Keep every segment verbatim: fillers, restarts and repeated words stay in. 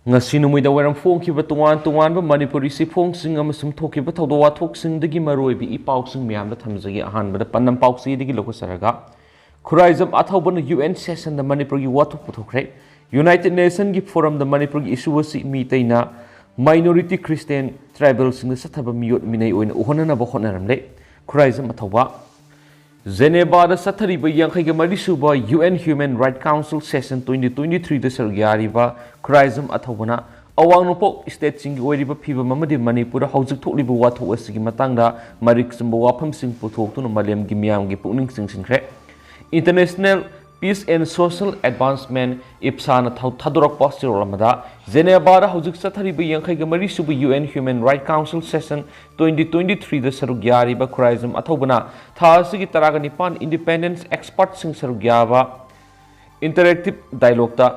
ꯉꯁꯤ ꯅꯨꯃꯤꯗꯥꯡ ꯋꯥꯏꯔꯝ ꯐꯣꯡꯈꯤꯕ ꯇꯣꯉꯥꯟ ꯇꯣꯉꯥꯟꯕ ꯃꯅꯤꯄꯨꯔꯤ ꯆꯦꯐꯣꯡꯁꯤꯡ ꯑꯃꯁꯨꯡ ꯊꯣꯛꯈꯤꯕ ꯊꯧꯗꯣꯛ ꯋꯥꯊꯣꯛꯁꯤꯡꯗꯒꯤ ꯃꯔꯨꯑꯣꯏꯕ ꯏ ꯄꯥꯎꯁꯤꯡ ꯃꯌꯥꯝꯗ ꯊꯝꯖꯒꯦ꯫ ꯑꯍꯥꯟꯕꯗ ꯄꯥꯟꯗꯝ ꯄꯥꯎꯆꯦꯗꯒꯤ ꯂꯧꯈꯠꯆꯔꯒ, ꯈꯨꯔꯥꯏꯖꯝ ꯑꯊꯧꯕꯅ ꯌꯨ ꯑꯦꯟ ꯁꯦꯁꯟꯗ ꯃꯅꯤꯄꯨꯔꯒꯤ ꯋꯥꯊꯣꯛ ꯄꯨꯊꯣꯛꯈ꯭ꯔꯦ꯫ ꯌꯨꯅꯥꯏꯇꯦꯗ ꯅꯦꯁꯟꯒꯤ ꯐꯣꯔꯝꯗ ꯃꯅꯤꯄꯨꯔꯒꯤ ꯏꯁꯨ ꯑꯁꯤ ꯃꯤꯇꯩꯅ ꯃꯥꯏꯅꯣꯔꯤꯇꯤ ꯈ꯭ꯔꯤꯁꯇꯤꯌꯥꯟ ꯇ꯭ꯔꯥꯏꯕꯦꯜꯁꯤꯡꯗ ꯆꯠꯊꯕ ꯃꯤꯑꯣꯠ ꯃꯤꯅꯩ ꯑꯣꯏꯅ ꯎꯍꯟꯅꯅꯕ ꯍꯣꯠꯅꯔꯝꯂꯦ꯫ ꯈꯨꯔꯥꯏꯖꯝ ꯑꯊꯧꯕ꯫ ꯖꯦꯅꯦꯕꯥꯗ ꯆꯠꯊꯔꯤꯕ ꯌꯥꯡꯈꯩꯒ ꯃꯔꯤ ꯁꯨꯕ U N human right council session twenty twenty third ꯁꯔꯨꯛ ꯌꯥꯔꯤꯕ ꯈꯨꯔꯥꯏꯖꯝ ꯑꯊꯧꯕꯅ ꯑꯋꯥꯡ ꯅꯣꯡꯄꯣꯛ ꯁ꯭ꯇꯦꯠꯁꯤꯡꯒꯤ ꯑꯣꯏꯔꯤꯕ ꯐꯤꯕꯝ ꯑꯃꯗꯤ ꯃꯅꯤꯄꯨꯔꯗ ꯍꯧꯖꯤꯛ ꯊꯣꯛꯂꯤꯕ ꯋꯥꯊꯣꯛ ꯑꯁꯤꯒꯤ ꯃꯇꯥꯡꯗ ꯃꯔꯤꯛ ꯆꯨꯝꯕ ꯋꯥꯐꯝꯁꯤꯡ ꯄꯨꯊꯣꯛꯇꯨꯅ ꯃꯥꯂꯦꯝꯒꯤ ꯃꯤꯌꯥꯝꯒꯤ ꯄꯨꯛꯅꯤꯡ ꯆꯤꯡꯁꯤꯟꯈ꯭ꯔꯦ꯫ International Peace and Social Advancement, ꯏꯞꯁꯥꯅ ꯊꯧ-, ꯊꯥꯗꯣꯔꯛꯄ ꯆꯦꯔꯣꯜ ꯑꯃꯗ, ꯖꯦꯅꯦꯕꯥꯗ ꯍꯧꯖꯤꯛ ꯆꯠꯊꯔꯤꯕ ꯌꯥꯡꯈꯩꯒ ꯃꯔꯤ ꯁꯨꯕ U N human right council session twenty twenty third ꯁꯔꯨꯛ ꯌꯥꯔꯤꯕ ꯈꯨꯔꯥꯏꯖꯝ ꯑꯊꯧꯕꯅ ꯊꯥ ꯑꯁꯤꯒꯤ ꯇꯔꯥꯒ ꯅꯤꯄꯥꯟ ꯏꯟꯗꯤꯄꯦꯟꯗꯦꯟꯁ ꯑꯦꯛꯁꯄꯔꯠꯁꯤꯡ ꯁꯔꯨꯛ ꯌꯥꯕ ꯏꯟꯇꯔꯦꯛꯇꯤꯞ ꯗꯥꯏꯂꯣꯛꯇ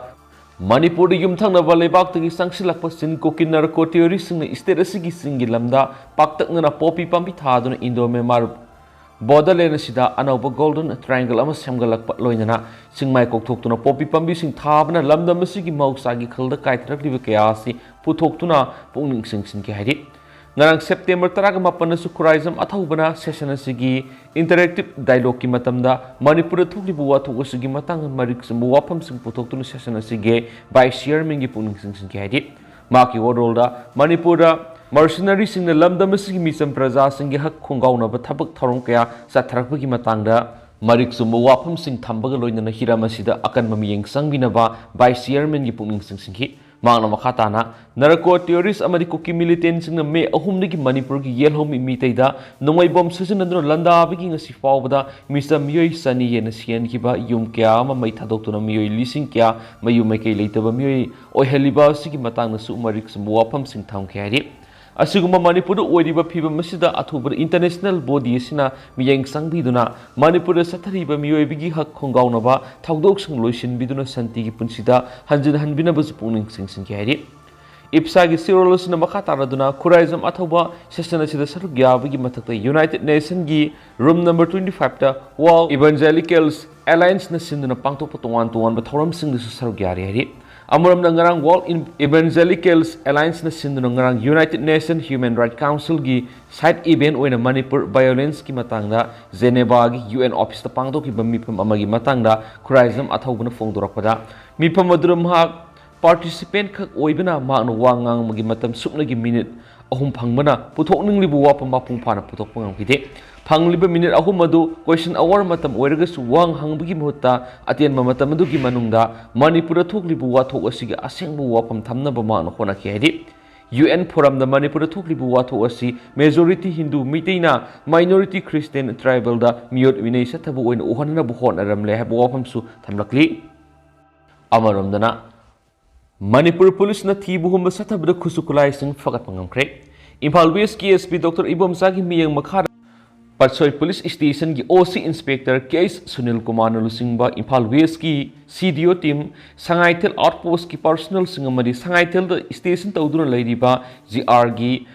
ꯃꯅꯤꯄꯨꯔꯗ ꯌꯨꯝꯊꯪꯅꯕ ꯂꯩꯕꯥꯛꯇꯒꯤ ꯆꯪꯁꯤꯜꯂꯛꯄ ꯆꯤꯟ ꯀꯨꯀꯤ ꯅꯥꯔꯀꯣ ꯇꯦꯔꯣꯔꯤꯁꯁꯤꯡꯅ ꯁ꯭ꯇꯦꯠ ꯑꯁꯤꯒꯤ ꯆꯤꯡꯒꯤ ꯂꯝꯗ ꯄꯥꯛꯇꯛꯅꯅ ꯄꯣꯄꯤ ꯄꯥꯝꯕꯤ ꯊꯥꯗꯨꯅ ꯏꯟꯗꯣ ꯃ꯭ꯌꯥꯟꯃꯥꯔ ꯕꯣꯔꯗꯔꯂꯦꯟ ꯑꯁꯤꯗ ꯑꯅꯧꯕ ꯒꯣꯜꯗꯟ ꯇ꯭ꯔꯥꯏꯌꯦꯡꯒꯜ ꯑꯃ ꯁꯦꯝꯒꯠꯂꯛꯄ ꯂꯣꯏꯅꯅ ꯆꯤꯡꯃꯥꯏ ꯀꯣꯛꯊꯣꯛꯇꯨꯅ ꯄꯣꯄꯤ ꯄꯥꯝꯕꯤꯁꯤꯡ ꯊꯥꯕꯅ ꯂꯝꯗꯝ ꯑꯁꯤꯒꯤ ꯃꯍꯧꯁꯥꯒꯤ ꯈꯜꯗ ꯀꯥꯏꯊꯔꯛꯂꯤꯕ ꯀꯌꯥ ꯑꯁꯤ ꯄꯨꯊꯣꯛꯇꯨꯅ ꯄꯨꯛꯅꯤꯡ ꯆꯤꯡꯁꯤꯟꯈꯤ ꯍꯥꯏꯔꯤ꯫ ꯉꯔꯥꯡ ꯁꯦꯞꯇꯦꯝꯕꯔ ꯇꯔꯥꯒ ꯃꯥꯄꯟꯗꯁꯨ ꯈꯨꯔꯥꯏꯖꯝ ꯑꯊꯧꯕꯅ ꯁꯦꯁꯟ ꯑꯁꯤꯒꯤ ꯏꯟꯇꯔꯦꯛꯇꯤꯞ ꯗꯥꯏꯂꯣꯒꯀꯤ ꯃꯇꯝꯗ ꯃꯅꯤꯄꯨꯔꯗ ꯊꯣꯛꯂꯤꯕ ꯋꯥꯊꯣꯛ ꯑꯁꯤꯒꯤ ꯃꯇꯥꯡꯗ ꯃꯔꯤꯛ ꯆꯨꯝꯕ ꯋꯥꯐꯝꯁꯤꯡ ꯄꯨꯊꯣꯛꯇꯨꯅ ꯁꯦꯁꯟ ꯑꯁꯤꯒꯤ ꯚꯥꯏꯁ ꯆꯤꯌꯔꯃꯦꯟꯒꯤ ꯄꯨꯛꯅꯤꯡ ꯆꯤꯡꯁꯤꯟꯈꯤ ꯍꯥꯏꯔꯤ꯫ ꯃꯍꯥꯛꯀꯤ ꯋꯥꯔꯣꯜꯗ ꯃꯅꯤꯄꯨꯔꯗ ꯃꯔꯁꯤꯅꯔꯤꯁꯤꯡꯅ ꯂꯝꯗꯝ ꯑꯁꯤꯒꯤ ꯃꯤꯆꯝ ꯄ꯭ꯔꯖꯥꯁꯤꯡꯒꯤ ꯍꯛ ꯈꯣꯡꯒꯥꯎꯅꯕ ꯊꯕꯛ ꯊꯧꯔꯝ ꯀꯌꯥ ꯆꯠꯊꯔꯛꯄꯒꯤ ꯃꯇꯥꯡꯗ ꯃꯔꯤꯛ ꯆꯨꯝꯕ ꯋꯥꯐꯝꯁꯤꯡ ꯊꯝꯕꯒ ꯂꯣꯏꯅꯅ ꯍꯤꯔꯝ ꯑꯁꯤꯗ ꯑꯀꯟꯕ ꯃꯤꯠꯌꯦꯡ ꯆꯪꯕꯤꯅꯕ ꯚꯥꯏꯁ ꯆꯤꯌꯔꯃꯦꯟꯒꯤ ꯄꯨꯛꯅꯤꯡ ꯆꯤꯡꯁꯤꯟꯈꯤ꯫ ꯃꯍꯥꯛꯅ ꯃꯈꯥ ꯇꯥꯅ ꯅꯥꯔꯀꯣ ꯇꯦꯔꯣꯔꯤꯁ ꯑꯃꯗꯤ ꯀꯨꯀꯤ ꯃꯤꯂꯤꯇꯦꯟꯁꯤꯡꯅ ꯃꯦ ꯑꯍꯨꯝꯗꯒꯤ ꯃꯅꯤꯄꯨꯔꯒꯤ ꯌꯦꯜꯍꯧꯃꯤ ꯃꯤꯇꯩꯗ ꯅꯣꯡꯃꯩ ꯕꯣꯝ ꯁꯤꯖꯤꯟꯅꯗꯨꯅ ꯂꯥꯟꯗꯥꯕꯒꯤ ꯉꯁꯤ ꯐꯥꯎꯕꯗ ꯃꯤꯆꯝ ꯃꯤꯑꯣꯏ ꯆꯅꯤ ꯍꯦꯟꯅ ꯁꯤꯍꯟꯈꯤꯕ, ꯌꯨꯝ ꯀꯌꯥ ꯑꯃ ꯃꯩ ꯊꯥꯗꯣꯛꯇꯨꯅ ꯃꯤꯑꯣꯏ ꯂꯤꯁꯤꯡ ꯀꯌꯥ ꯃꯌꯨꯝ ꯃꯩꯀꯩ ꯂꯩꯇꯕ ꯃꯤꯑꯣꯏ ꯑꯣꯏꯍꯜꯂꯤꯕ ꯑꯁꯤꯒꯤ ꯃꯇꯥꯡꯗꯁꯨ ꯃꯔꯤꯛ ꯆꯨꯝꯕ ꯋꯥꯐꯝꯁꯤꯡ ꯊꯝꯈꯤ ꯍꯥꯏꯔꯤ꯫ ꯑꯁꯤꯒꯨꯝꯕ ꯃꯅꯤꯄꯨꯔꯗ ꯑꯣꯏꯔꯤꯕ ꯐꯤꯕꯝ ꯑꯁꯤꯗ ꯑꯊꯨꯕꯗ ꯏꯟꯇꯔꯅꯦꯁꯅꯦꯜ ꯕꯣꯗꯤ ꯑꯁꯤꯅ ꯃꯤꯠꯌꯦꯡ ꯆꯪꯕꯤꯗꯨꯅ ꯃꯅꯤꯄꯨꯔꯗ ꯆꯠꯊꯔꯤꯕ ꯃꯤꯑꯣꯏꯕꯒꯤ ꯍꯛ ꯈꯣꯡꯒꯥꯎꯅꯕ ꯊꯧꯗꯣꯛꯁꯤꯡ ꯂꯣꯏꯁꯤꯟꯕꯤꯗꯨꯅ ꯁꯥꯟꯇꯤꯒꯤ ꯄꯨꯟꯁꯤꯗ ꯍꯟꯖꯤꯟꯍꯟꯕꯤꯅꯕꯁꯨ ꯄꯨꯛꯅꯤꯡ ꯆꯤꯡꯁꯤꯟꯈꯤ ꯍꯥꯏꯔꯤ꯫ ꯏꯞꯁꯥꯒꯤ ꯆꯦꯔꯣꯜ ꯑꯁꯤꯅ ꯃꯈꯥ ꯇꯥꯔꯗꯨꯅ ꯈꯨꯔꯥꯏꯖꯝ ꯑꯊꯧꯕ ꯁꯦꯁꯟ ꯑꯁꯤꯗ ꯁꯔꯨꯛ ꯌꯥꯕꯒꯤ ꯃꯊꯛꯇ ꯌꯨꯅꯥꯏꯇꯦꯗ ꯅꯦꯁꯟꯒꯤ ꯔꯨꯝ ꯅꯝꯕꯔ ꯇ꯭ꯋꯦꯟꯇꯤ ꯐꯥꯏꯚꯇ ꯋꯥꯔꯜ ꯏꯚꯥꯟꯖꯦꯂꯤꯀꯦꯜꯁ ꯑꯦꯂꯥꯏꯟꯁꯅ ꯁꯤꯟꯗꯨꯅ ꯄꯥꯡꯊꯣꯛꯄ ꯇꯣꯉꯥꯟ ꯇꯣꯉꯥꯟꯕ ꯊꯧꯔꯝꯁꯤꯡꯗꯁꯨ ꯁꯔꯨꯛ ꯌꯥꯔꯤ ꯍꯥꯏꯔꯤ꯫ ꯑꯃꯔꯣꯝꯗ, ꯉꯔꯥꯡ World Evangelicals Allianceꯅ ꯁꯤꯟꯗꯨꯅ ꯉꯔꯥꯡ United Nations Human Rights Councilꯒꯤ side event ꯑꯣꯏꯅ ꯃꯅꯤꯄꯨꯔ violenceꯀꯤ ꯃꯇꯥꯡꯗ Genevaꯒꯤ U N officeꯇ ꯄꯥꯡꯊꯣꯛꯈꯤꯕ ꯃꯤꯐꯝ ꯑꯃꯒꯤ ꯃꯇꯥꯡꯗ ꯈꯨꯔꯥꯏꯖꯝ ꯑꯊꯧꯕꯅ ꯐꯣꯡꯗꯣꯔꯛꯄꯗ, ꯃꯤꯐꯝ ꯑꯗꯨꯗ ꯃꯍꯥꯛ participant ꯈꯛ ꯑꯣꯏꯕꯅ ꯃꯍꯥꯛꯅ ꯋꯥ ꯉꯥꯡꯕꯒꯤ ꯃꯇꯝ ꯁꯨꯞꯅꯒꯤ minute ꯑꯍꯨꯝ ꯐꯪꯕꯅ ꯄꯨꯊꯣꯛꯅꯤꯡꯂꯤꯕ ꯋꯥꯐꯝ ꯃꯄꯨꯡ ꯐꯥꯅ ꯄꯨꯊꯣꯛꯄ ꯉꯝꯈꯤꯗꯦ꯫ ꯐꯪꯂꯤꯕ minute ꯑꯍꯨꯝ ꯑꯗꯨ question hour ꯃꯇꯝ ꯑꯣꯏꯔꯒꯁꯨ ꯋꯥ ꯍꯪꯕꯒꯤ ꯃꯍꯨꯠꯇ ꯑꯇꯦꯟꯕ ꯃꯇꯝ ꯑꯗꯨꯒꯤ ꯃꯅꯨꯡꯗ ꯃꯅꯤꯄꯨꯔꯗ ꯊꯣꯛꯂꯤꯕ ꯋꯥꯊꯣꯛ ꯑꯁꯤꯒꯤ ꯑꯁꯦꯡꯕ ꯋꯥꯐꯝ ꯊꯝꯅꯕ ꯃꯍꯥꯛꯅ ꯍꯣꯠꯅꯈꯤ ꯍꯥꯏꯔꯤ꯫ U N forumꯗ ꯃꯅꯤꯄꯨꯔꯗ ꯊꯣꯛꯂꯤꯕ ꯋꯥꯊꯣꯛ ꯑꯁꯤ majority Hindu ꯃꯤꯇꯩꯅ minority Christian tribalꯗ ꯃꯤꯑꯣꯠ ꯃꯤꯅꯩ ꯆꯠꯊꯕ ꯑꯣꯏꯅ ꯎꯍꯟꯅꯕ ꯍꯣꯠꯅꯔꯝꯂꯦ ꯍꯥꯏꯕ ꯋꯥꯐꯝꯁꯨ ꯊꯝꯂꯛꯂꯤ꯫ ꯑꯃꯔꯣꯝꯗꯅ, ꯃꯅꯤꯄꯨꯔ ꯄꯨꯂꯤꯁꯅ ꯊꯤꯕ ꯍꯨꯝꯕ ꯆꯠꯊꯕꯗ ꯈꯨꯠꯁꯨ ꯈꯨꯠꯂꯥꯏꯁꯤꯡ ꯐꯒꯠꯄ ꯉꯝꯈ꯭ꯔꯦ꯫ ꯏꯝꯐꯥꯜ Westꯀꯤ S P Doctor ꯏꯕꯣꯝꯆꯥꯒꯤ ꯃꯤꯠꯌꯦꯡ ꯃꯈꯥꯗ ꯄꯥꯠꯁꯣꯏ ꯄꯨꯂꯤꯁ ꯁ꯭ꯇꯦꯁꯟꯒꯤ O C Inspector K H Sunil ꯀꯨꯃꯥꯔꯅ ꯂꯨꯆꯤꯡꯕ Imphal Westꯀꯤ C D O team, Sangaithel outpostꯀꯤ personnelꯁꯤꯡ ꯑꯃꯗꯤ ꯁꯉꯥꯏꯊꯦꯜꯗ station ꯇꯧꯗꯨꯅ ꯂꯩꯔꯤꯕ G Rꯒꯤ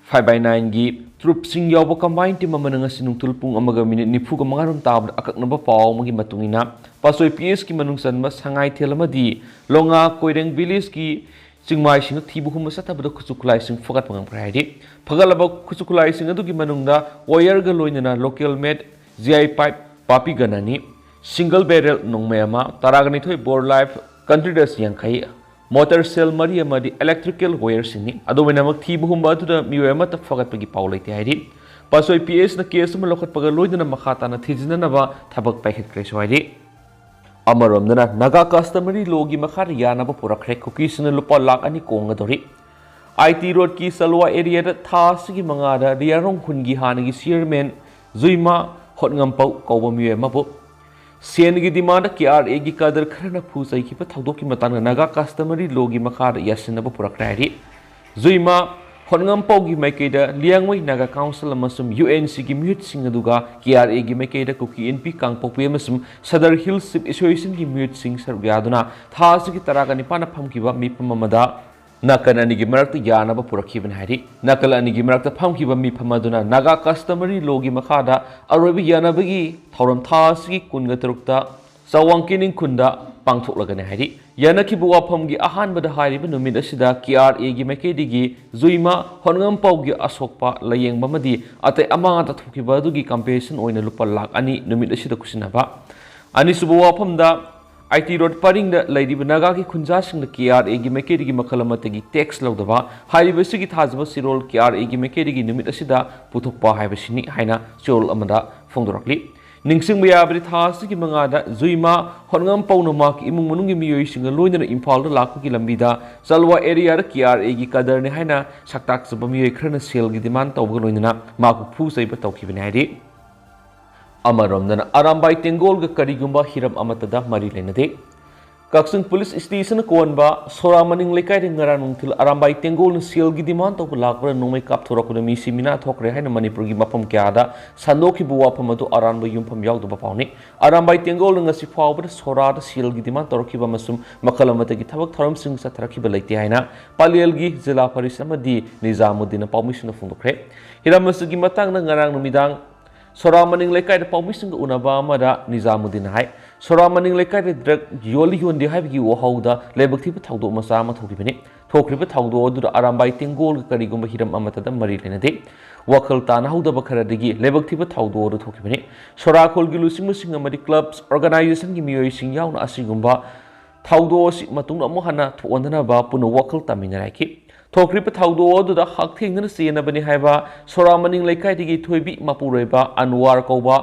five by nineꯒꯤ troopꯁꯤꯡ ꯌꯥꯎꯕ combined team ꯑꯃꯅ ꯉꯁꯤ ꯅꯨꯡꯊꯤꯜ ꯄꯨꯡ ꯑꯃꯒ minute ꯅꯤꯐꯨꯒ ꯃꯉꯥꯔꯣꯝ ꯇꯥꯕꯗ ꯑꯀꯛꯅꯕ ꯄꯥꯎ ꯑꯃꯒꯤ ꯃꯇꯨꯡ ꯏꯟꯅ, ꯄꯥꯠꯁꯣꯏ P Sꯀꯤ ꯃꯅꯨꯡ ꯆꯟꯕ ꯁꯉꯥꯏꯊꯦꯜ ꯑꯃꯗꯤ ꯂꯣꯉꯥ ꯀꯣꯏꯔꯦꯡ villageꯀꯤ ꯆꯤꯡꯃꯥꯏꯁꯤꯡꯗ ꯊꯤꯕ ꯍꯨꯝꯕ ꯆꯠꯊꯕꯗ ꯈꯨꯠꯁꯨ ꯈꯨꯠꯂꯥꯏꯁꯤꯡ ꯐꯒꯠꯄ ꯉꯝꯈ꯭ꯔꯦ ꯍꯥꯏꯔꯤ꯫ ꯐꯒꯠꯂꯕ ꯈꯨꯠꯁꯨ ꯈꯨꯠꯂꯥꯏꯁꯤꯡ ꯑꯗꯨꯒꯤ ꯃꯅꯨꯡꯗ wireꯒ ꯂꯣꯏꯅꯅ local made G I pipe ꯄꯥꯄꯤ ꯒꯟ ꯑꯅꯤ, single barrel ꯅꯣꯡꯃꯩ ꯑꯃ, ꯇꯔꯥꯒ ꯅꯤꯊꯣꯏ bore live cartridge ꯌꯥꯡꯈꯩ, mortar shell ꯃꯔꯤ ꯑꯃꯗꯤ electrical wireꯁꯤꯡꯅꯤ꯫ ꯑꯗꯨꯝ ꯑꯣꯏꯅꯃꯛ, ꯊꯤꯕ ꯍꯨꯝꯕ ꯑꯗꯨꯗ ꯃꯤꯑꯣꯏ ꯑꯃꯠꯇ ꯐꯒꯠꯄꯒꯤ ꯄꯥꯎ ꯂꯩꯇꯦ ꯍꯥꯏꯔꯤ꯫ ꯄꯥꯠꯁꯣꯏ P Sꯅ case ꯑꯃ ꯂꯧꯈꯠꯄꯒ ꯂꯣꯏꯅꯅ ꯃꯈꯥ ꯇꯥꯅ ꯊꯤꯖꯤꯟꯅꯅꯕ ꯊꯕꯛ ꯄꯥꯏꯈꯠꯈ꯭ꯔꯦꯁꯨ ꯍꯥꯏꯔꯤ꯫ ꯑꯃꯔꯣꯝꯗꯅ, ꯅꯥꯒꯥ customary lawꯒꯤ ꯃꯈꯥꯗ ꯌꯥꯅꯕ ꯄꯨꯔꯛꯈ꯭ꯔꯦ꯫ ꯀꯨꯀꯤꯁꯤꯡꯅ ꯂꯨꯄꯥ ꯂꯥꯈ ꯑꯅꯤ ꯀꯣꯡꯒꯗꯧꯔꯤ꯫ I T roadꯀꯤ ꯆꯂꯋꯥ areaꯗ ꯊꯥ ꯑꯁꯤꯒꯤ ꯃꯉꯥꯗ ꯔꯤꯌꯥꯔꯣꯡ ꯈꯨꯟꯒꯤ ꯍꯥꯟꯅꯒꯤ chairman ꯖꯨꯏꯃꯥ ꯍꯣꯠꯉꯝꯄꯧ ꯀꯧꯕ ꯃꯤꯑꯣꯏ ꯑꯃꯕꯨ ꯁꯦꯟꯒꯤ demandꯗ K R Aꯒꯤ cadre ꯈꯔꯅ ꯐꯨ ꯆꯩꯈꯤꯕ ꯊꯧꯗꯣꯛꯀꯤ ꯃꯇꯥꯡꯗ ꯅꯥꯒꯥ customary lawꯒꯤ ꯃꯈꯥꯗ ꯌꯥꯁꯤꯟꯅꯕ ꯄꯨꯔꯛꯈ꯭ꯔꯦ ꯍꯥꯏꯔꯤ꯫ ꯖꯨꯏꯃꯥ ꯍꯣꯠꯉꯝꯄꯧꯒꯤ ꯃꯥꯏꯀꯩꯗ ꯂꯤꯌꯥꯡꯃꯩ ꯅꯥꯒꯥ council ꯑꯃꯁꯨꯡ U N Cꯒꯤ ꯃꯤꯍꯨꯠꯁꯤꯡ ꯑꯗꯨꯒ K R Aꯒꯤ ꯃꯥꯏꯀꯩꯗ ꯀꯨꯀꯤ ꯏꯟꯄꯤ ꯀꯥꯡꯄꯣꯛꯄꯤ ꯑꯃꯁꯨꯡ Sadar Hills Chief Associationꯒꯤ ꯃꯤꯍꯨꯠꯁꯤꯡ ꯁꯔꯨꯛ ꯌꯥꯗꯨꯅ ꯊꯥ ꯑꯁꯤꯒꯤ ꯇꯔꯥꯒ ꯅꯤꯄꯥꯟꯗ ꯐꯝꯈꯤꯕ ꯃꯤꯐꯝ ꯑꯃꯗ ꯅꯥꯀꯜ ꯑꯅꯤꯒꯤ ꯃꯔꯛꯇ ꯌꯥꯅꯕ ꯄꯨꯔꯛꯈꯤꯕꯅꯤ ꯍꯥꯏꯔꯤ꯫ ꯅꯥꯀꯜ ꯑꯅꯤꯒꯤ ꯃꯔꯛꯇ ꯐꯝꯈꯤꯕ ꯃꯤꯐꯝ ꯑꯗꯨꯅ ꯅꯥꯒꯥ customary lawꯒꯤ ꯃꯈꯥꯗ ꯑꯔꯣꯏꯕ ꯌꯥꯅꯕꯒꯤ ꯊꯧꯔꯝ ꯊꯥ ꯑꯁꯤꯒꯤ ꯀꯨꯟꯒ ꯇꯔꯨꯛꯇ ꯆꯥꯋꯥꯡ ꯀꯦꯅꯤꯡ ꯈꯨꯟꯗ ꯄꯥꯡꯊꯣꯛꯂꯒꯅꯤ ꯍꯥꯏꯔꯤ꯫ ꯌꯥꯅꯈꯤꯕ ꯋꯥꯐꯝꯒꯤ ꯑꯍꯥꯟꯕꯗ ꯍꯥꯏꯔꯤꯕ ꯅꯨꯃꯤꯠ ꯑꯁꯤꯗ ꯀꯦ ꯑꯥꯔ ꯑꯦꯒꯤ ꯃꯥꯏꯀꯩꯗꯒꯤ ꯖꯨꯏꯃꯥ ꯍꯣꯠꯉꯝꯄꯥꯎꯒꯤ ꯑꯁꯣꯛꯄ ꯂꯥꯌꯦꯡꯕ ꯑꯃꯗꯤ ꯑꯇꯩ ꯑꯃꯥꯡ ꯑꯇꯥ ꯊꯣꯛꯈꯤꯕ ꯑꯗꯨꯒꯤ ꯀꯝꯄꯦꯟꯁꯦꯁꯟ ꯑꯣꯏꯅ ꯂꯨꯄꯥ ꯂꯥꯈ ꯑꯅꯤ ꯅꯨꯃꯤꯠ ꯑꯁꯤꯗ ꯈꯨꯠꯁꯤꯟꯅꯕ꯫ ꯑꯅꯤꯁꯨꯕ ꯋꯥꯐꯝꯗ, ꯑꯥꯏ ꯇꯤ ꯔꯣꯗ ꯄꯔꯤꯡꯗ ꯂꯩꯔꯤꯕ ꯅꯥꯒꯥꯒꯤ ꯈꯨꯟꯖꯥꯁꯤꯡꯅ ꯀꯦ ꯑꯥꯔ ꯑꯦꯒꯤ ꯃꯥꯏꯀꯩꯗꯒꯤ ꯃꯈꯜ ꯑꯃꯠꯇꯒꯤ ꯇꯦꯛꯁ ꯂꯧꯗꯕ꯫ ꯍꯥꯏꯔꯤꯕꯁꯤꯒꯤ ꯊꯥꯖꯕ ꯆꯦꯔꯣꯜ ꯀꯦ ꯑꯥꯔ ꯑꯦꯒꯤ ꯃꯥꯏꯀꯩꯗꯒꯤ ꯅꯨꯃꯤꯠ ꯑꯁꯤꯗ ꯄꯨꯊꯣꯛꯄ ꯍꯥꯏꯕꯁꯤꯅꯤ ꯍꯥꯏꯅ ꯆꯦꯔꯣꯜ ꯑꯃꯗ ꯐꯣꯡꯗꯣꯔꯛꯂꯤ꯫ ꯅꯤꯡꯁꯤꯡꯕ ꯌꯥꯕꯗꯤ, ꯊꯥ ꯑꯁꯤꯒꯤ ꯃꯉꯥꯗ ꯖꯨꯏꯃꯥ ꯍꯣꯠꯉꯝꯄꯧꯅ ꯃꯍꯥꯛꯀꯤ ꯏꯃꯨꯡ ꯃꯅꯨꯡꯒꯤ ꯃꯤꯑꯣꯏꯁꯤꯡꯒ ꯂꯣꯏꯅꯅ ꯏꯝꯐꯥꯜꯗ ꯂꯥꯛꯄꯒꯤ ꯂꯝꯕꯤꯗ ꯆꯜꯋꯥ ꯑꯦꯔꯤꯌꯥꯗ ꯀꯦ ꯑꯥꯔ ꯑꯦꯒꯤ ꯀꯗꯔꯅꯤ ꯍꯥꯏꯅ ꯁꯛꯇꯥꯛꯆꯕ ꯃꯤꯑꯣꯏ ꯈꯔꯅ ꯁꯦꯜꯒꯤ ꯗꯤꯃꯥꯟ ꯇꯧꯕꯒ ꯂꯣꯏꯅꯅ ꯃꯍꯥꯛꯄꯨ ꯐꯨ ꯆꯩꯕ ꯇꯧꯈꯤꯕꯅꯤ ꯍꯥꯏꯔꯤ꯫ ꯑꯃꯔꯣꯝꯗꯅ ꯑꯔꯥꯝꯕꯥꯏ ꯇꯦꯡꯒꯣꯜꯒ ꯀꯔꯤꯒꯨꯝꯕ ꯍꯤꯔꯝ ꯑꯃꯠꯇꯗ ꯃꯔꯤ ꯂꯩꯅꯗꯦ꯫ ꯀꯛꯆꯤꯡ ꯄꯨꯂꯤꯁ ꯁ꯭ꯇꯦꯁꯟ ꯀꯣꯟꯕ ꯁꯣꯔꯥ ꯃꯅꯤꯡ ꯂꯩꯀꯥꯏꯗ ꯉꯔꯥꯡ ꯅꯨꯡꯊꯤꯜ ꯑꯔꯥꯝꯕꯥꯏ ꯇꯦꯡꯒꯣꯜꯅ ꯁꯦꯜꯒꯤ ꯗꯤꯃꯥꯟ ꯇꯧꯕ ꯂꯥꯛꯄꯗ ꯅꯣꯡꯃꯩ ꯀꯥꯞꯊꯣꯔꯛꯄꯗ ꯃꯤꯁꯤ ꯃꯤꯅꯥ ꯊꯣꯛꯈ꯭ꯔꯦ ꯍꯥꯏꯅ ꯃꯅꯤꯄꯨꯔꯒꯤ ꯃꯐꯝ ꯀꯌꯥꯗ ꯁꯟꯗꯣꯛꯈꯤꯕ ꯋꯥꯐꯝ ꯑꯗꯨ ꯑꯔꯥꯟꯕ ꯌꯨꯝꯐꯝ ꯌꯥꯎꯗꯕ ꯄꯥꯎꯅꯤ꯫ ꯑꯔꯥꯝꯕꯥꯏ ꯇꯦꯡꯒꯣꯜꯅ ꯉꯁꯤ ꯐꯥꯎꯕꯗ ꯁꯣꯔꯥꯗ ꯁꯦꯜꯒꯤ ꯗꯤꯃꯥꯟ ꯇꯧꯔꯛꯈꯤꯕ ꯑꯃꯁꯨꯡ ꯃꯈꯜ ꯑꯃꯠꯇꯒꯤ ꯊꯕꯛ ꯊꯧꯔꯝꯁꯤꯡ ꯆꯠꯊꯔꯛꯈꯤꯕ ꯂꯩꯇꯦ ꯍꯥꯏꯅ ꯄꯂꯦꯜꯒꯤ ꯖꯤꯂꯥ ꯄꯔꯤꯁꯠ ꯑꯃꯗꯤ ꯅꯤꯖꯥꯃꯨꯗꯤꯟꯅ ꯄꯥꯎꯃꯤꯁꯤꯡꯗ ꯐꯣꯡꯗꯣꯛꯈ꯭ꯔꯦ꯫ ꯍꯤꯔꯝ ꯑꯁꯤꯒꯤ ꯃꯇꯥꯡꯗ ꯉꯔꯥꯡ ꯅꯨꯃꯤꯗꯥꯡ ꯁꯣꯔꯥ ꯃꯅꯤꯡ ꯂꯩꯀꯥꯏꯗ ꯄꯥꯎꯃꯤꯁꯤꯡꯒ ꯎꯅꯕ ꯑꯃꯗ ꯅꯤꯖꯥꯃꯨꯗꯤꯟꯅ ꯍꯥꯏ, ꯁꯣꯔꯥ ꯃꯅꯤꯡ ꯂꯩꯀꯥꯏꯗ ꯗ꯭ꯔꯒ ꯌꯣꯜꯂꯤ ꯌꯣꯟꯗꯦ ꯍꯥꯏꯕꯒꯤ ꯋꯥꯍꯧꯗ ꯂꯥꯏꯕꯛ ꯊꯤꯕ ꯊꯧꯗꯣꯛ ꯃꯆꯥ ꯑꯃ ꯊꯣꯛꯈꯤꯕꯅꯤ꯫ ꯊꯣꯛꯈ꯭ꯔꯤꯕ ꯊꯧꯗꯣꯛ ꯑꯗꯨꯗ ꯑꯔꯥꯝꯕꯥꯏ ꯇꯦꯡꯒꯣꯜꯒ ꯀꯔꯤꯒꯨꯝꯕ ꯍꯤꯔꯝ ꯑꯃꯠꯇꯗ ꯃꯔꯤ ꯂꯩꯅꯗꯦ꯫ ꯋꯥꯈꯜ ꯇꯥꯅꯍꯧꯗꯕ ꯈꯔꯗꯒꯤ ꯂꯥꯏꯕꯛ ꯊꯤꯕ ꯊꯧꯗꯣꯛ ꯑꯗꯨ ꯊꯣꯛꯈꯤꯕꯅꯤ꯫ ꯁꯣꯔꯥ ꯈꯨꯜꯒꯤ ꯂꯨꯆꯤꯡꯕꯁꯤꯡ ꯑꯃꯗꯤ ꯀ꯭ꯂꯕꯁ ꯑꯣꯔꯒꯅꯥꯏꯖꯦꯁꯟꯒꯤ ꯃꯤꯑꯣꯏꯁꯤꯡ ꯌꯥꯎꯅ ꯑꯁꯤꯒꯨꯝꯕ ꯊꯧꯗꯣꯛ ꯑꯁꯤ ꯃꯇꯨꯡꯗ ꯑꯃꯨꯛ ꯍꯟꯅ ꯊꯣꯛꯍꯟꯗꯅꯕ ꯄꯨꯟꯅ ꯋꯥꯈꯜ ꯇꯥꯃꯤꯟꯅꯔꯛꯈꯤ꯫ ꯊꯣꯛꯈ꯭ꯔꯤꯕ ꯊꯧꯗꯣꯛ ꯑꯗꯨꯗ ꯍꯛꯊꯦꯡꯅꯅ ꯆꯦꯟꯅꯕꯅꯤ ꯍꯥꯏꯕ ꯁꯣꯔꯥ ꯃꯅꯤꯡ ꯂꯩꯀꯥꯏꯗꯒꯤ ꯊꯣꯏꯕꯤ ꯃꯄꯨꯔꯣꯏꯕ ꯑꯟꯋꯥꯔ ꯀꯧꯕ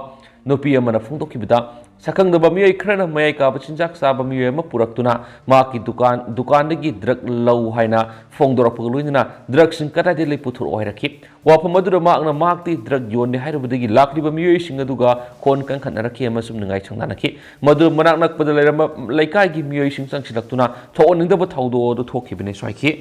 ꯅꯨꯄꯤ ꯑꯃꯅ ꯐꯣꯡꯗꯣꯛꯈꯤꯕꯗ, ꯁꯛꯈꯪꯗꯕ ꯃꯤꯑꯣꯏ ꯈꯔꯅ ꯃꯌꯥꯏ ꯀꯥꯕ ꯆꯤꯟꯖꯥꯛ ꯆꯥꯕ ꯃꯤꯑꯣꯏ ꯑꯃ ꯄꯨꯔꯛꯇꯨꯅ ꯃꯍꯥꯛꯀꯤ ꯗꯨꯀꯥꯟ, ꯗꯨꯀꯥꯟꯗꯒꯤ ꯗ꯭ꯔꯒ ꯂꯧ ꯍꯥꯏꯅ ꯐꯣꯡꯗꯣꯔꯛꯄꯒ ꯂꯣꯏꯅꯅ ꯗ꯭ꯔꯒꯁꯤꯡ ꯀꯗꯥꯏꯗꯒꯤ ꯂꯩ ꯄꯨꯊꯣꯔꯛꯑꯣ ꯍꯥꯏꯔꯛꯈꯤ꯫ ꯋꯥꯐꯝ ꯑꯗꯨꯗ ꯃꯍꯥꯛꯅ ꯃꯍꯥꯛꯇꯤ ꯗ꯭ꯔꯒ ꯌꯣꯟꯗꯦ ꯍꯥꯏꯔꯨꯕꯗꯒꯤ ꯂꯥꯛꯂꯤꯕ ꯃꯤꯑꯣꯏꯁꯤꯡ ꯑꯗꯨꯒ ꯈꯣꯟ ꯀꯟꯈꯠꯅꯔꯛꯈꯤ ꯑꯃꯁꯨꯡ ꯅꯤꯡꯉꯥꯏ ꯁꯪꯗꯥꯅꯈꯤ꯫ ꯃꯗꯨ ꯃꯅꯥꯛ ꯅꯛꯄꯗ ꯂꯩꯔꯝꯕ ꯂꯩꯀꯥꯏꯒꯤ ꯃꯤꯑꯣꯏꯁꯤꯡ ꯆꯪꯁꯤꯜꯂꯛꯇꯨꯅ ꯊꯣꯛꯍꯟꯅꯤꯡꯗꯕ ꯊꯧꯗꯣꯛ ꯑꯗꯨ ꯊꯣꯛꯈꯤꯕꯅꯤ ꯁ꯭ꯋꯥꯏꯈꯤ꯫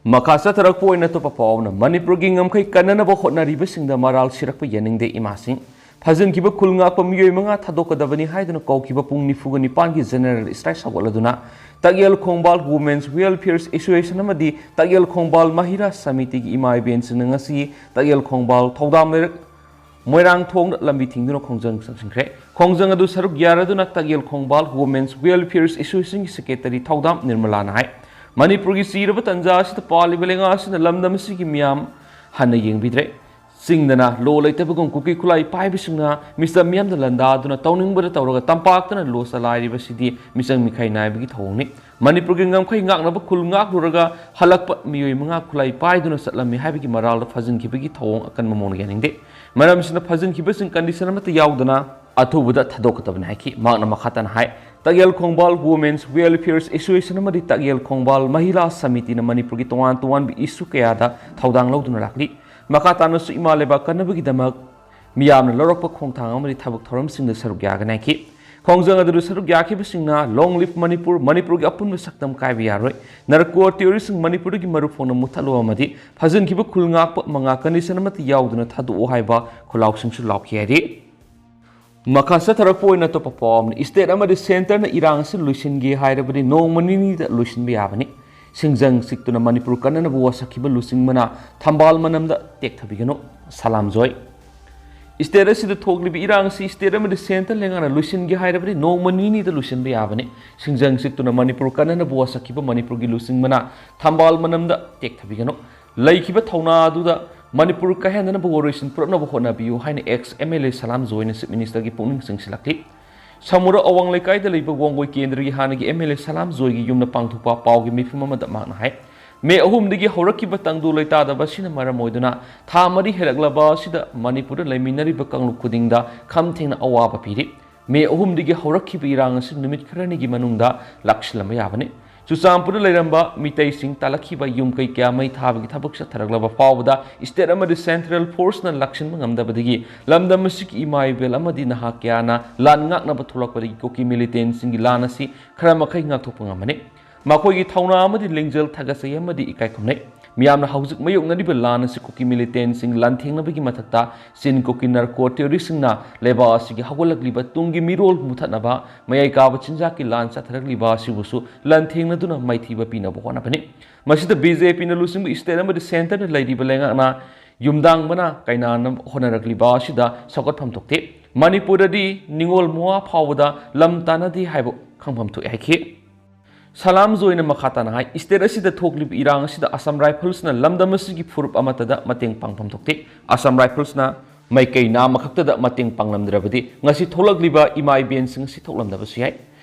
ꯃꯈꯥ ꯆꯠꯊꯔꯛꯄ ꯑꯣꯏꯅ ꯑꯇꯣꯞꯄ ꯄꯥꯎ ꯑꯃꯅ, ꯃꯅꯤꯄꯨꯔꯒꯤ ꯉꯝꯈꯩ ꯀꯟꯅꯅꯕ ꯍꯣꯠꯅꯔꯤꯕꯁꯤꯡꯗ ꯃꯔꯥꯜ ꯁꯤꯔꯛꯄ ꯌꯥꯅꯤꯡꯗꯦ ꯏꯃꯥꯁꯤꯡ꯫ ꯐꯥꯖꯤꯟꯈꯤꯕ ꯈꯨꯜ ꯉꯥꯛꯄ ꯃꯤꯑꯣꯏ ꯃꯉꯥ ꯊꯥꯗꯣꯛꯀꯗꯕꯅꯤ ꯍꯥꯏꯗꯨꯅ ꯀꯧꯈꯤꯕ ꯄꯨꯡ ꯅꯤꯐꯨꯒ ꯅꯤꯄꯥꯟꯒꯤ ꯖꯦꯅꯔꯦꯜ ꯁ꯭ꯇ꯭ꯔꯥꯏꯛ ꯁꯧꯒꯠꯂꯗꯨꯅ Takyel Khongbal women's welfare association ꯑꯃꯗꯤ ꯇꯥꯛꯌꯦꯜ ꯈꯣꯡꯕꯥꯜ ꯃꯍꯤꯔꯥ ꯁꯃꯤꯇꯤꯒꯤ ꯏꯃꯥ ꯏꯕꯦꯟꯁꯤꯡꯅ ꯉꯁꯤ ꯇꯥꯛꯌꯦꯜ ꯈꯣꯡꯕꯥꯜ ꯊꯧꯗꯥꯝ ꯂꯩꯔꯛ ꯃꯣꯏꯔꯥꯡ ꯊꯣꯡꯗ ꯂꯝꯕꯤ ꯊꯤꯡꯗꯨꯅ ꯈꯣꯡꯖꯪ ꯆꯪꯁꯤꯟꯈ꯭ꯔꯦ꯫ ꯈꯣꯡꯖꯪ ꯑꯗꯨ ꯁꯔꯨꯛ ꯌꯥꯔꯗꯨꯅ ꯇꯥꯛꯌꯦꯜ ꯈꯣꯡꯕꯥꯜ Women's Welfare Associationꯒꯤ Secretary ꯊꯧꯗꯥꯝ ꯅꯤꯔꯃꯂꯥꯅ ꯍꯥꯏ꯫ ꯃꯅꯤꯄꯨꯔꯒꯤ ꯆꯤꯔꯕ ꯇꯟꯖꯥ ꯑꯁꯤꯗ ꯄꯥꯜꯂꯤꯕ ꯂꯩꯉꯥꯛ ꯑꯁꯤꯅ ꯂꯝꯗꯝ ꯑꯁꯤꯒꯤ ꯃꯤꯌꯥꯝ ꯍꯟꯅ ꯌꯦꯡꯕꯤꯗ꯭ꯔꯦ꯫ ꯆꯤꯡꯗꯅ ꯂꯣ ꯂꯩꯇꯕꯒꯨꯝ ꯀꯨꯀꯤ ꯈꯨꯠꯂꯥꯏ ꯄꯥꯏꯕꯁꯤꯡꯅ ꯃꯤꯆꯝ ꯃꯤꯌꯥꯝꯗ ꯂꯥꯟꯗꯥꯗꯨꯅ ꯇꯧꯅꯤꯡꯕꯗ ꯇꯧꯔꯒ ꯇꯝꯄꯥꯛꯇꯅ ꯂꯣ ꯆꯂꯥꯏꯔꯤꯕꯁꯤꯗꯤ ꯃꯤꯆꯪ ꯃꯤꯈꯥꯏ ꯅꯥꯏꯕꯒꯤ ꯊꯧꯑꯣꯡꯅꯤ꯫ ꯃꯅꯤꯄꯨꯔꯒꯤ ꯉꯝꯈꯩ ꯉꯥꯛꯅꯕ ꯈꯨꯜ ꯉꯥꯛꯂꯨꯔꯒ ꯍꯜꯂꯛꯄ ꯃꯤꯑꯣꯏ ꯃꯉꯥ ꯈꯨꯠꯂꯥꯏ ꯄꯥꯏꯗꯨꯅ ꯆꯠꯂꯝꯃꯤ ꯍꯥꯏꯕꯒꯤ ꯃꯔꯥꯜꯗ ꯐꯥꯖꯤꯟꯈꯤꯕꯒꯤ ꯊꯧꯑꯣꯡ ꯑꯀꯟꯕ ꯃꯑꯣꯡꯗ ꯌꯥꯅꯤꯡꯗꯦ꯫ ꯃꯔꯝ ꯑꯁꯤꯅ ꯐꯥꯖꯤꯟꯈꯤꯕꯁꯤꯡ condition ꯑꯃꯠꯇ ꯌꯥꯎꯗꯅ ꯑꯊꯨꯕꯗ ꯊꯥꯗꯣꯛꯀꯗꯕꯅꯤ ꯍꯥꯏꯈꯤ꯫ ꯃꯍꯥꯛꯅ ꯃꯈꯥ ꯇꯥꯅ ꯍꯥꯏ, ꯇꯥꯛꯌꯦꯜ ꯈꯣꯡꯕꯥꯜ Women's Welfare Association ꯑꯃꯗꯤ ꯇꯥꯛꯌꯦꯜ ꯈꯣꯡꯕꯥꯜ ꯃꯍꯤꯂꯥ ꯁꯃꯤꯇꯤꯅ ꯃꯅꯤꯄꯨꯔꯒꯤ ꯇꯣꯉꯥꯟ ꯇꯣꯉꯥꯟꯕ issue ꯀꯌꯥꯗ ꯊꯧꯗꯥꯡ ꯂꯧꯗꯨꯅ ꯂꯥꯛꯂꯤ꯫ ꯃꯈꯥ ꯇꯥꯅꯁꯨ ꯏꯃꯥ ꯂꯩꯕꯥꯛ ꯀꯟꯅꯕꯒꯤꯗꯃꯛ ꯃꯤꯌꯥꯝꯅ ꯂꯧꯔꯛꯄ ꯈꯣꯡꯊꯥꯡ ꯑꯃꯗꯤ ꯊꯕꯛ ꯊꯧꯔꯝꯁꯤꯡꯗ ꯁꯔꯨꯛ ꯌꯥꯒꯅꯤ ꯍꯥꯏꯈꯤ꯫ ꯈꯣꯡꯖꯪ ꯑꯗꯨꯗ ꯁꯔꯨꯛ ꯌꯥꯈꯤꯕꯁꯤꯡꯅ Long Live Manipur, ꯃꯅꯤꯄꯨꯔꯒꯤ ꯑꯄꯨꯟꯕ ꯁꯛꯇꯝ ꯀꯥꯏꯕ ꯌꯥꯔꯣꯏ, narco terroristꯁꯤꯡ ꯃꯅꯤꯄꯨꯔꯗꯒꯤ ꯃꯔꯨꯞ ꯐꯣꯡꯅ ꯃꯨꯠꯊꯠꯂꯨ ꯑꯃꯗꯤ ꯐꯥꯖꯤꯟꯈꯤꯕ ꯈꯨꯜ ꯉꯥꯛꯄ ꯃꯉꯥ condition ꯑꯃꯠꯇ ꯌꯥꯎꯗꯅ ꯊꯥꯗꯣꯛꯑꯣ ꯍꯥꯏꯕ ꯈꯣꯜꯂꯥꯎꯁꯤꯡꯁꯨ ꯂꯥꯎꯈꯤ ꯍꯥꯏꯔꯤ꯫ ꯃꯈꯥ ꯆꯠꯊꯔꯛꯄ ꯑꯣꯏꯅ ꯑꯇꯣꯞꯄ ꯄꯥꯎ ꯑꯃꯅ, state ꯑꯃꯗꯤ centreꯅ ꯏꯔꯥꯡ ꯑꯁꯤ ꯂꯣꯏꯁꯤꯟꯒꯦ ꯍꯥꯏꯔꯕꯗꯤ ꯅꯣꯡꯃ ꯅꯤꯅꯤꯗ ꯂꯣꯏꯁꯤꯟꯕ ꯌꯥꯕꯅꯤ꯫ ꯁꯤꯡꯖꯪ ꯁꯤꯛꯇꯨꯅ ꯃꯅꯤꯄꯨꯔ ꯀꯟꯅꯅꯕ ꯋꯥꯁꯛꯈꯤꯕ ꯂꯨꯆꯤꯡ ꯃꯅꯥ ꯊꯝꯕꯥꯜ ꯃꯅꯝꯗ ꯇꯦꯛꯊꯕꯤꯒꯅꯨ꯫ ꯁꯂꯥꯝ ꯖꯣꯏ꯫ State ꯑꯁꯤꯗ ꯊꯣꯛꯂꯤꯕ ꯏꯔꯥꯡ ꯑꯁꯤ state ꯑꯃꯗꯤ centre ꯂꯩꯉꯥꯛꯅ ꯂꯣꯏꯁꯤꯟꯒꯦ ꯍꯥꯏꯔꯕꯗꯤ ꯅꯣꯡꯃ ꯅꯤꯅꯤꯗ ꯂꯣꯏꯁꯤꯟꯕ ꯌꯥꯕꯅꯤ꯫ ꯁꯤꯡꯖꯪ ꯁꯤꯛꯇꯨꯅ ꯃꯅꯤꯄꯨꯔ ꯀꯟꯅꯅꯕ ꯋꯥꯁꯛꯈꯤꯕ ꯃꯅꯤꯄꯨꯔꯒꯤ ꯂꯨꯆꯤꯡ ꯃꯅꯥ ꯊꯝꯕꯥꯜ ꯃꯅꯝꯗ ꯇꯦꯛꯊꯕꯤꯒꯅꯨ꯫ ꯂꯩꯈꯤꯕ ꯊꯧꯅꯥ ꯑꯗꯨꯗ ꯃꯅꯤꯄꯨꯔ ꯀꯥꯏꯍꯟꯗꯅꯕ ꯋꯥꯔꯣꯏꯁꯤꯟ ꯄꯨꯔꯛꯅꯕ ꯍꯣꯠꯅꯕꯤꯌꯨ ꯍꯥꯏꯅ ex MLA ꯁꯂꯥꯝ ꯖꯣꯏꯅ Chief Ministerꯒꯤ ꯄꯨꯛꯅꯤꯡ ꯆꯤꯡꯁꯤꯜꯂꯛꯂꯤ꯫ ꯁꯃꯨꯔ ꯑꯋꯥꯡ ꯂꯩꯀꯥꯏꯗ ꯂꯩꯕ ꯋꯥꯡꯒꯣꯏ ꯀꯦꯟꯗ꯭ꯔꯒꯤ ꯍꯥꯟꯅꯒꯤ MLA ꯁꯂꯥꯝ ꯖꯣꯏꯒꯤ ꯌꯨꯝꯗ ꯄꯥꯡꯊꯣꯛꯄ ꯄꯥꯎꯒꯤ ꯃꯤꯐꯝ ꯑꯃꯗ ꯃꯍꯥꯛꯅ ꯍꯥꯏ, May ꯑꯍꯨꯝꯗꯒꯤ ꯍꯧꯔꯛꯈꯤꯕ ꯇꯪꯗꯨ ꯂꯩꯇꯥꯗꯕ ꯑꯁꯤꯅ ꯃꯔꯝ ꯑꯣꯏꯗꯨꯅ ꯊꯥ ꯃꯔꯤ ꯍꯦꯜꯂꯛꯂꯕ ꯑꯁꯤꯗ ꯃꯅꯤꯄꯨꯔꯗ ꯂꯩꯃꯤꯟꯅꯔꯤꯕ ꯀꯥꯡꯂꯨꯞ ꯈꯨꯗꯤꯡꯗ ꯈꯝ ꯊꯦꯡꯅ ꯑꯋꯥꯕ ꯄꯤꯔꯤ꯫ May ꯑꯍꯨꯝꯗꯒꯤ ꯍꯧꯔꯛꯈꯤꯕ ꯏꯔꯥꯡ ꯑꯁꯤ ꯅꯨꯃꯤꯠ ꯈꯔꯅꯤꯒꯤ ꯃꯅꯨꯡꯗ ꯂꯥꯛꯁꯤꯜꯂꯝꯕ ꯌꯥꯕꯅꯤ꯫ ꯆꯨꯔꯆꯥꯟꯄꯨꯔꯗ ꯂꯩꯔꯝꯕ ꯃꯤꯇꯩꯁꯤꯡ ꯇꯥꯂꯛꯈꯤꯕ ꯌꯨꯝ ꯀꯩ ꯀꯌꯥ ꯃꯩ ꯊꯥꯕꯒꯤ ꯊꯕꯛ ꯆꯠꯊꯔꯛꯂꯕ ꯐꯥꯎꯕꯗ state ꯑꯃꯗꯤ central forceꯅ ꯂꯥꯛꯁꯤꯟꯕ ꯉꯝꯗꯕꯗꯒꯤ ꯂꯝꯗꯝ ꯑꯁꯤꯒꯤ ꯏꯃꯥ ꯏꯕꯦꯜ ꯑꯃꯗꯤ ꯅꯍꯥ ꯀꯌꯥꯅ ꯂꯥꯟ ꯉꯥꯛꯅꯕ ꯊꯣꯛꯂꯛꯄꯗꯒꯤ ꯀꯨꯀꯤ militantꯁꯤꯡꯒꯤ ꯂꯥꯟ ꯑꯁꯤ ꯈꯔ ꯃꯈꯩ ꯉꯥꯛꯊꯣꯛꯄ ꯉꯝꯕꯅꯤ꯫ ꯃꯈꯣꯏꯒꯤ ꯊꯧꯅꯥ ꯑꯃꯗꯤ ꯂꯤꯡꯖꯦꯜ ꯊꯥꯒꯠꯆꯩ ꯑꯃꯗꯤ ꯏꯀꯥꯏ ꯈꯨꯝꯅꯩ꯫ ꯃꯤꯌꯥꯝꯅ ꯍꯧꯖꯤꯛ ꯃꯥꯌꯣꯛꯅꯔꯤꯕ ꯂꯥꯟ ꯑꯁꯤ ꯀꯨꯀꯤ militantꯁꯤꯡ ꯂꯥꯟꯊꯦꯡꯅꯕꯒꯤ ꯃꯊꯛꯇ ꯆꯤꯟ ꯀꯨꯀꯤ narco terroristꯁꯤꯡꯅ ꯂꯩꯕꯥꯛ ꯑꯁꯤꯒꯤ ꯍꯧꯒꯠꯂꯛꯂꯤꯕ ꯇꯨꯡꯒꯤ ꯃꯤꯔꯣꯜ ꯃꯨꯊꯠꯅꯕ ꯃꯌꯥꯏ ꯀꯥꯕ ꯆꯤꯟꯖꯥꯛꯀꯤ ꯂꯥꯟ ꯆꯠꯊꯔꯛꯂꯤꯕ ꯑꯁꯤꯕꯨꯁꯨ ꯂꯥꯟꯊꯦꯡꯅꯗꯨꯅ ꯃꯥꯏꯊꯤꯕ ꯄꯤꯅꯕ ꯍꯣꯠꯅꯕꯅꯤ꯫ ꯃꯁꯤꯗ BJPꯅ ꯂꯨꯆꯤꯡꯕ state ꯑꯃꯗꯤ centreꯗ ꯂꯩꯔꯤꯕ ꯂꯩꯉꯥꯛꯅ ꯌꯨꯝꯗꯥꯡꯕꯅ ꯀꯩꯅꯥꯅ ꯍꯣꯠꯅꯔꯛꯂꯤꯕ ꯑꯁꯤꯗ ꯁꯧꯒꯠꯐꯝ ꯊꯣꯛꯇꯦ꯫ ꯃꯅꯤꯄꯨꯔꯗꯗꯤ ꯅꯤꯉꯣꯜ ꯃꯋꯥ ꯐꯥꯎꯕꯗ ꯂꯝ ꯇꯥꯟꯅꯗꯦ ꯍꯥꯏꯕ ꯈꯪꯐꯝ ꯊꯣꯛꯑꯦ ꯍꯥꯏꯈꯤ꯫ ꯁꯂꯥꯝ ꯖꯣꯏꯅ ꯃꯈꯥ ꯇꯥꯅ ꯍꯥꯏ, state ꯑꯁꯤꯗ ꯊꯣꯛꯂꯤꯕ ꯏꯔꯥꯡ ꯑꯁꯤꯗ Assam Riflesꯅ ꯂꯝꯗꯝ ꯑꯁꯤꯒꯤ ꯐꯨꯔꯨꯞ ꯑꯃꯠꯇꯗ ꯃꯇꯦꯡ ꯄꯥꯡꯐꯝ ꯊꯣꯛꯇꯦ꯫ Assam Riflesꯅ ꯃꯥꯏꯀꯩ ꯅꯥꯝꯃꯈꯛꯇꯗ ꯃꯇꯦꯡ ꯄꯥꯡꯂꯝꯗ꯭ꯔꯕꯗꯤ ꯉꯁꯤ ꯊꯣꯛꯂꯛꯂꯤꯕ ꯏꯃꯥ ꯏꯕꯦꯟꯁꯤꯡ ꯑꯁꯤ ꯊꯣꯛꯂꯝꯗꯕꯁꯨ ꯌꯥꯏ꯫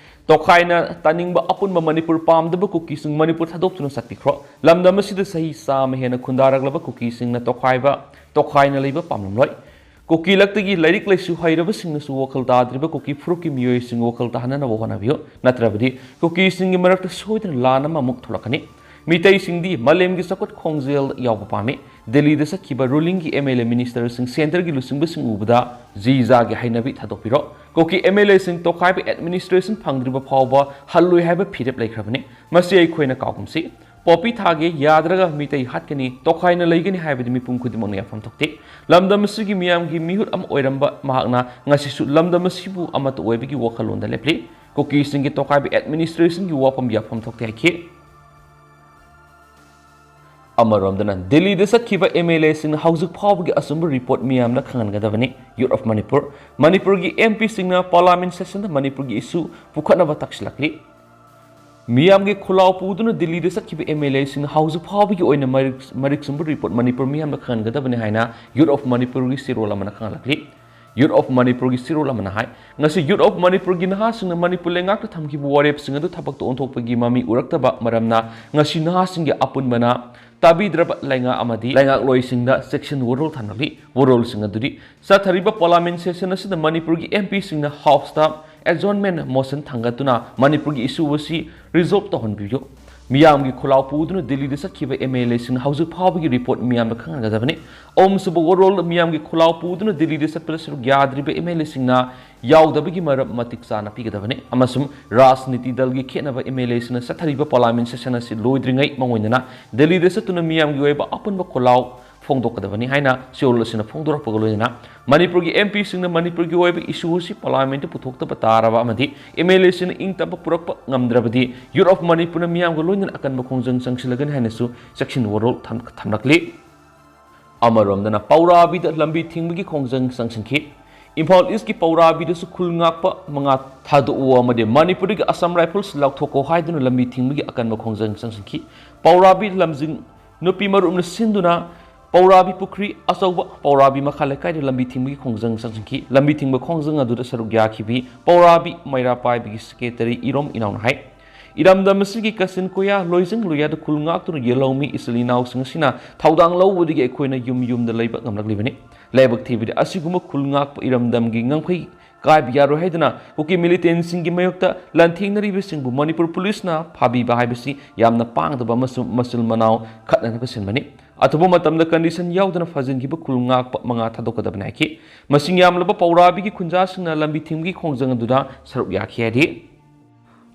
ꯇꯣꯈꯥꯏꯅ ꯇꯥꯅꯤꯡꯕ ꯑꯄꯨꯟꯕ ꯃꯅꯤꯄꯨꯔ ꯄꯥꯝꯗꯕ ꯀꯨꯀꯤꯁꯤꯡ ꯃꯅꯤꯄꯨꯔ ꯊꯥꯗꯣꯛꯇꯨꯅ ꯆꯠꯄꯤꯈ꯭ꯔꯣ꯫ ꯂꯝꯗꯝ ꯑꯁꯤꯗ ꯆꯍꯤ ꯆꯥꯝꯃ ꯍꯦꯟꯅ ꯈꯨꯟꯗꯥꯔꯛꯂꯕ ꯀꯨꯀꯤꯁꯤꯡꯅ ꯇꯣꯈꯥꯏꯕ, ꯇꯣꯈꯥꯏꯅ ꯂꯩꯕ ꯄꯥꯝꯂꯝꯂꯣꯏ꯫ ꯀꯨꯀꯤ ꯂꯛꯇꯒꯤ ꯂꯥꯏꯔꯤꯛ ꯂꯥꯏꯁꯨ ꯍꯩꯔꯕꯁꯤꯡꯅꯁꯨ ꯋꯥꯈꯜ ꯇꯥꯗ꯭ꯔꯤꯕ ꯀꯨꯀꯤ ꯐꯨꯔꯨꯞꯀꯤ ꯃꯤꯑꯣꯏꯁꯤꯡ ꯋꯥꯈꯜ ꯇꯥꯍꯟꯅꯅꯕ ꯍꯣꯠꯅꯕꯤꯌꯨ꯫ ꯅꯠꯇ꯭ꯔꯕꯗꯤ ꯀꯨꯀꯤꯁꯤꯡꯒꯤ ꯃꯔꯛꯇ ꯁꯣꯏꯗꯅ ꯂꯥꯟ ꯑꯃꯃꯨꯛ ꯊꯣꯛꯂꯛꯀꯅꯤ꯫ ꯃꯤꯇꯩꯁꯤꯡꯗꯤ ꯃꯥꯂꯦꯝꯒꯤ ꯆꯥꯎꯈꯠ ꯈꯣꯡꯖꯦꯜ ꯌꯥꯎꯕ ꯄꯥꯝꯃꯤ꯫ ꯗꯦꯜꯂꯤꯗ ꯆꯠꯈꯤꯕ rulingꯒꯤ MLA ministerꯁꯤꯡ centreꯒꯤ ꯂꯨꯆꯤꯡꯕꯁꯤꯡ ꯎꯕꯗ ꯖꯤ ꯖꯥꯒꯤ ꯍꯩꯅꯕꯤ ꯊꯥꯗꯣꯛꯄꯤꯔꯣ꯫ ꯀꯨꯀꯤ MLAꯁꯤꯡ ꯇꯣꯈꯥꯏꯕ administration ꯐꯪꯗ꯭ꯔꯤꯕ ꯐꯥꯎꯕ ꯍꯜꯂꯣꯏ ꯍꯥꯏꯕ ꯐꯤꯔꯦꯞ ꯂꯩꯈ꯭ꯔꯕꯅꯤ꯫ ꯃꯁꯤ ꯑꯩꯈꯣꯏꯅ ꯀꯥꯎꯒꯨꯝꯁꯤ꯫ ꯄꯣꯄꯤ ꯊꯥꯒꯦ ꯌꯥꯗ꯭ꯔꯒ ꯃꯤꯇꯩ ꯍꯥꯠꯀꯅꯤ, ꯇꯣꯈꯥꯏꯅ ꯂꯩꯒꯅꯤ ꯍꯥꯏꯕꯗꯤ ꯃꯤꯄꯨꯝ ꯈꯨꯗꯤꯡꯃꯛꯅ ꯌꯥꯐꯝ ꯊꯣꯛꯇꯦ꯫ ꯂꯝꯗꯝ ꯑꯁꯤꯒꯤ ꯃꯤꯌꯥꯝꯒꯤ ꯃꯤꯍꯨꯠ ꯑꯃ ꯑꯣꯏꯔꯝꯕ ꯃꯍꯥꯛꯅ ꯉꯁꯤꯁꯨ ꯂꯝꯗꯝ ꯑꯁꯤꯕꯨ ꯑꯃꯠꯇ ꯑꯣꯏꯕꯒꯤ ꯋꯥꯈꯜꯂꯣꯟꯗ ꯂꯦꯞꯂꯤ꯫ ꯀꯨꯀꯤꯁꯤꯡꯒꯤ ꯇꯣꯈꯥꯏꯕ administrationꯒꯤ ꯋꯥꯐꯝ ꯌꯥꯐꯝ ꯊꯣꯛꯇꯦ ꯍꯥꯏꯈꯤ꯫ ꯑꯃꯔꯣꯝꯗꯅ ꯗꯦꯜꯂꯤꯗ ꯆꯠꯈꯤꯕ MLAꯁꯤꯡꯅ ꯍꯧꯖꯤꯛ ꯐꯥꯎꯕꯒꯤ ꯑꯆꯨꯝꯕ report ꯃꯤꯌꯥꯝꯗ ꯈꯪꯍꯟꯒꯗꯕꯅꯤ꯫ Youth of Manipur, ꯃꯅꯤꯄꯨꯔꯒꯤ MPꯁꯤꯡꯅ parliament sessionꯗ ꯃꯅꯤꯄꯨꯔꯒꯤ issue ꯄꯨꯈꯠꯅꯕ ꯇꯛꯁꯤꯜꯂꯛꯂꯤ꯫ ꯃꯤꯌꯥꯝꯒꯤ ꯈꯨꯜꯂꯥꯎ ꯄꯨꯗꯨꯅ ꯗꯦꯜꯂꯤꯗ ꯆꯠꯈꯤꯕ MLAꯁꯤꯡꯅ ꯍꯧꯖꯤꯛ ꯐꯥꯎꯕꯒꯤ ꯑꯣꯏꯅ ꯃꯔꯤꯛ, ꯃꯔꯤꯛ ꯆꯨꯝꯕ report ꯃꯅꯤꯄꯨꯔ ꯃꯤꯌꯥꯝꯗ ꯈꯪꯍꯟꯒꯗꯕꯅꯤ ꯍꯥꯏꯅ Youth of Manipurꯒꯤ ꯆꯦꯔꯣꯜ ꯑꯃꯅ ꯈꯪꯍꯜꯂꯛꯂꯤ꯫ Youth of Manipurꯒꯤ ꯆꯦꯔꯣꯜ ꯑꯃꯅ ꯍꯥꯏ, ꯉꯁꯤ Youth of Manipurꯒꯤ ꯅꯍꯥꯁꯤꯡꯅ ꯃꯅꯤꯄꯨꯔ ꯂꯩꯉꯥꯛꯇ ꯊꯝꯈꯤꯕ ꯋꯥꯔꯦꯞꯁꯤꯡ ꯑꯗꯨ ꯊꯕꯛꯇ ꯑꯣꯟꯊꯣꯛꯄꯒꯤ ꯃꯃꯤ ꯎꯔꯛꯇꯕ ꯃꯔꯝꯅ ꯉꯁꯤ ꯅꯍꯥꯁꯤꯡꯒꯤ ꯑꯄꯨꯟꯕꯅ ꯇꯥꯕꯤꯗ꯭ꯔꯕ ꯂꯩꯉꯥꯛ ꯑꯃꯗꯤ ꯂꯩꯉꯥꯛꯂꯣꯏꯁꯤꯡꯗ ꯆꯦꯛꯁꯤꯟ ꯋꯥꯔꯣꯜ ꯊꯝꯂꯛꯂꯤ꯫ ꯋꯥꯔꯣꯜꯁꯤꯡ ꯑꯗꯨꯗꯤ ꯆꯠꯊꯔꯤꯕ parliament session ꯑꯁꯤꯗ ꯃꯅꯤꯄꯨꯔꯒꯤ MPꯁꯤꯡꯅ houseꯇ adjournment motion ꯊꯥꯡꯒꯠꯇꯨꯅ ꯃꯅꯤꯄꯨꯔꯒꯤ issue ꯑꯁꯤ resolve ꯇꯧꯍꯟꯕꯤꯌꯨ꯫ ꯃꯤꯌꯥꯝꯒꯤ ꯈꯨꯜꯂꯥꯎ ꯄꯨꯗꯨꯅ ꯗꯦꯜꯂꯤꯗ ꯆꯠꯈꯤꯕ MLAꯁꯤꯡꯅ ꯍꯧꯖꯤꯛ ꯐꯥꯎꯕꯒꯤ report ꯃꯤꯌꯥꯝꯗ ꯈꯪꯍꯟꯒꯗꯕꯅꯤ꯫ ꯑꯍꯨꯝꯁꯨꯕ ꯋꯥꯔꯣꯜ, ꯃꯤꯌꯥꯝꯒꯤ ꯈꯨꯜꯂꯥꯎ ꯄꯨꯗꯨꯅ ꯗꯦꯜꯂꯤꯗ ꯆꯠꯄꯗ ꯁꯔꯨꯛ ꯌꯥꯗ꯭ꯔꯤꯕ MLAꯁꯤꯡꯅ ꯌꯥꯎꯗꯕꯒꯤ ꯃꯔꯝ ꯃꯇꯤꯛ ꯆꯥꯅ ꯄꯤꯒꯗꯕꯅꯤ ꯑꯃꯁꯨꯡ ꯔꯥꯖꯅꯤꯇꯤ ꯗꯜꯒꯤ ꯈꯦꯠꯅꯕ MLAꯁꯤꯡꯅ ꯆꯠꯊꯔꯤꯕ parliament session ꯑꯁꯤ ꯂꯣꯏꯗ꯭ꯔꯤꯉꯩ ꯃꯉꯣꯏꯗꯅ ꯗꯦꯜꯂꯤꯗ ꯆꯠꯇꯨꯅ ꯃꯤꯌꯥꯝꯒꯤ ꯑꯣꯏꯕ ꯑꯄꯨꯟꯕ ꯈꯨꯜꯂꯥꯎ ꯐꯣꯡꯗꯣꯛꯀꯗꯕꯅꯤ ꯍꯥꯏꯅ ꯆꯦꯔꯣꯜ ꯑꯁꯤꯅ ꯐꯣꯡꯗꯣꯔꯛꯄꯒ ꯂꯣꯏꯅꯅ ꯃꯅꯤꯄꯨꯔꯒꯤ MPꯁꯤꯡꯅ ꯃꯅꯤꯄꯨꯔꯒꯤ ꯑꯣꯏꯕ issue ꯑꯁꯤ parliamentꯇ ꯄꯨꯊꯣꯛꯇꯕ ꯇꯥꯔꯕ ꯑꯃꯗꯤ MLAꯁꯤꯡꯅ ꯏꯪ ꯇꯞꯄ ꯄꯨꯔꯛꯄ ꯉꯝꯗ꯭ꯔꯕꯗꯤ Youth of Manipurꯅ ꯃꯤꯌꯥꯝꯒ ꯂꯣꯏꯅꯅ ꯑꯀꯟꯕ ꯈꯣꯡꯖꯪ ꯆꯪꯁꯤꯜꯂꯒꯅꯤ ꯍꯥꯏꯅꯁꯨ ꯆꯦꯛꯁꯤꯟ ꯋꯥꯔꯣꯜ ꯊꯝ-, ꯊꯝꯂꯛꯂꯤ꯫ ꯑꯃꯔꯣꯝꯗꯅ ꯄꯧꯔꯥꯕꯤꯗ ꯂꯝꯕꯤ ꯊꯤꯡꯕꯒꯤ ꯈꯣꯡꯖꯪ ꯆꯪꯁꯤꯟꯈꯤ꯫ ꯏꯝꯐꯥꯜ ꯏꯁꯀꯤ ꯄꯧꯔꯥꯕꯤꯗꯁꯨ ꯈꯨꯜ ꯉꯥꯛꯄ ꯃꯉꯥ ꯊꯥꯗꯣꯛꯎ ꯑꯃꯗꯤ ꯃꯅꯤꯄꯨꯔꯗꯒꯤ ꯑꯁꯥꯝ ꯔꯥꯏꯐꯜꯁ ꯂꯧꯊꯣꯛꯀꯣ ꯍꯥꯏꯗꯨꯅ ꯂꯝꯕꯤ ꯊꯤꯡꯕꯒꯤ ꯑꯀꯟꯕ ꯈꯣꯡꯖꯪ ꯆꯪꯁꯤꯟꯈꯤ꯫ ꯄꯧꯔꯥꯕꯤ ꯂꯝꯖꯤꯡ ꯅꯨꯄꯤ ꯃꯔꯨꯞꯅ ꯁꯤꯟꯗꯨꯅ ꯄꯧꯔꯥꯕꯤ ꯄꯨꯈ꯭ꯔꯤ ꯑꯆꯧꯕ ꯄꯧꯔꯥꯕꯤ ꯃꯈꯥ ꯂꯩꯀꯥꯏꯗ ꯂꯝꯕꯤ ꯊꯤꯡꯕꯒꯤ ꯈꯣꯡꯖꯪ ꯆꯪꯁꯤꯟꯈꯤ꯫ ꯂꯝꯕꯤ ꯊꯤꯡꯕ ꯈꯣꯡꯖꯪ ꯑꯗꯨꯗ ꯁꯔꯨꯛ ꯌꯥꯈꯤꯕꯤ ꯄꯧꯔꯥꯕꯤ ꯃꯩꯔꯥ ꯄꯥꯏꯕꯒꯤ ꯁꯦꯀ꯭ꯔꯦꯇꯔꯤ ꯏꯔꯣꯝ ꯏꯅꯥꯎꯅ ꯍꯥꯏ, ꯏꯔꯝꯗꯝ ꯑꯁꯤꯒꯤ ꯀꯥꯆꯤꯟ ꯀꯣꯌꯥ, ꯂꯣꯏꯖꯤꯡ ꯂꯣꯌꯥꯗ ꯈꯨꯜ ꯉꯥꯛꯇꯨꯅ ꯌꯦꯜꯍꯧꯃꯤ ꯏꯆꯤꯜ ꯏꯅꯥꯎꯁꯤꯡ ꯑꯁꯤꯅ ꯊꯧꯗꯥꯡ ꯂꯧꯕꯗꯒꯤ ꯑꯩꯈꯣꯏꯅ ꯌꯨꯝ ꯌꯨꯝꯗ ꯂꯩꯕ ꯉꯝꯂꯛꯂꯤꯕꯅꯤ꯫ ꯂꯥꯏꯕꯛ ꯊꯤꯕꯗꯤ ꯑꯁꯤꯒꯨꯝꯕ ꯈꯨꯜ ꯉꯥꯛꯄ ꯏꯔꯝꯗꯝꯒꯤ ꯉꯝꯈꯩ ꯀꯥꯏꯕ ꯌꯥꯔꯣꯏ ꯍꯥꯏꯗꯨꯅ ꯀꯨꯀꯤ ꯃꯤꯂꯤꯇꯦꯟꯁꯤꯡꯒꯤ ꯃꯥꯌꯣꯛꯇ ꯂꯥꯟꯊꯦꯡꯅꯔꯤꯕꯁꯤꯡꯕꯨ ꯃꯅꯤꯄꯨꯔ ꯄꯨꯂꯤꯁꯅ ꯐꯥꯕꯤꯕ ꯍꯥꯏꯕꯁꯤ ꯌꯥꯝꯅ ꯄꯥꯡꯗꯕ ꯑꯃꯁꯨꯡ ꯃꯆꯤꯜ ꯃꯅꯥꯎ ꯈꯠꯅꯅꯕ ꯁꯤꯟꯕꯅꯤ꯫ ꯑꯊꯨꯕ ꯃꯇꯝꯗ ꯀꯟꯗꯤꯁꯟ ꯌꯥꯎꯗꯅ ꯐꯥꯖꯤꯟꯈꯤꯕ ꯈꯨꯜ ꯉꯥꯛꯄ ꯃꯉꯥ ꯊꯥꯗꯣꯛꯀꯗꯕꯅꯤ ꯍꯥꯏꯈꯤ꯫ ꯃꯁꯤꯡ ꯌꯥꯝꯂꯕ ꯄꯧꯔꯥꯕꯤꯒꯤ ꯈꯨꯟꯖꯥꯁꯤꯡꯅ ꯂꯝꯕꯤ ꯊꯤꯡꯕꯒꯤ ꯈꯣꯡꯖꯪ ꯑꯗꯨꯗ ꯁꯔꯨꯛ ꯌꯥꯈꯤ ꯍꯥꯏꯔꯤ꯫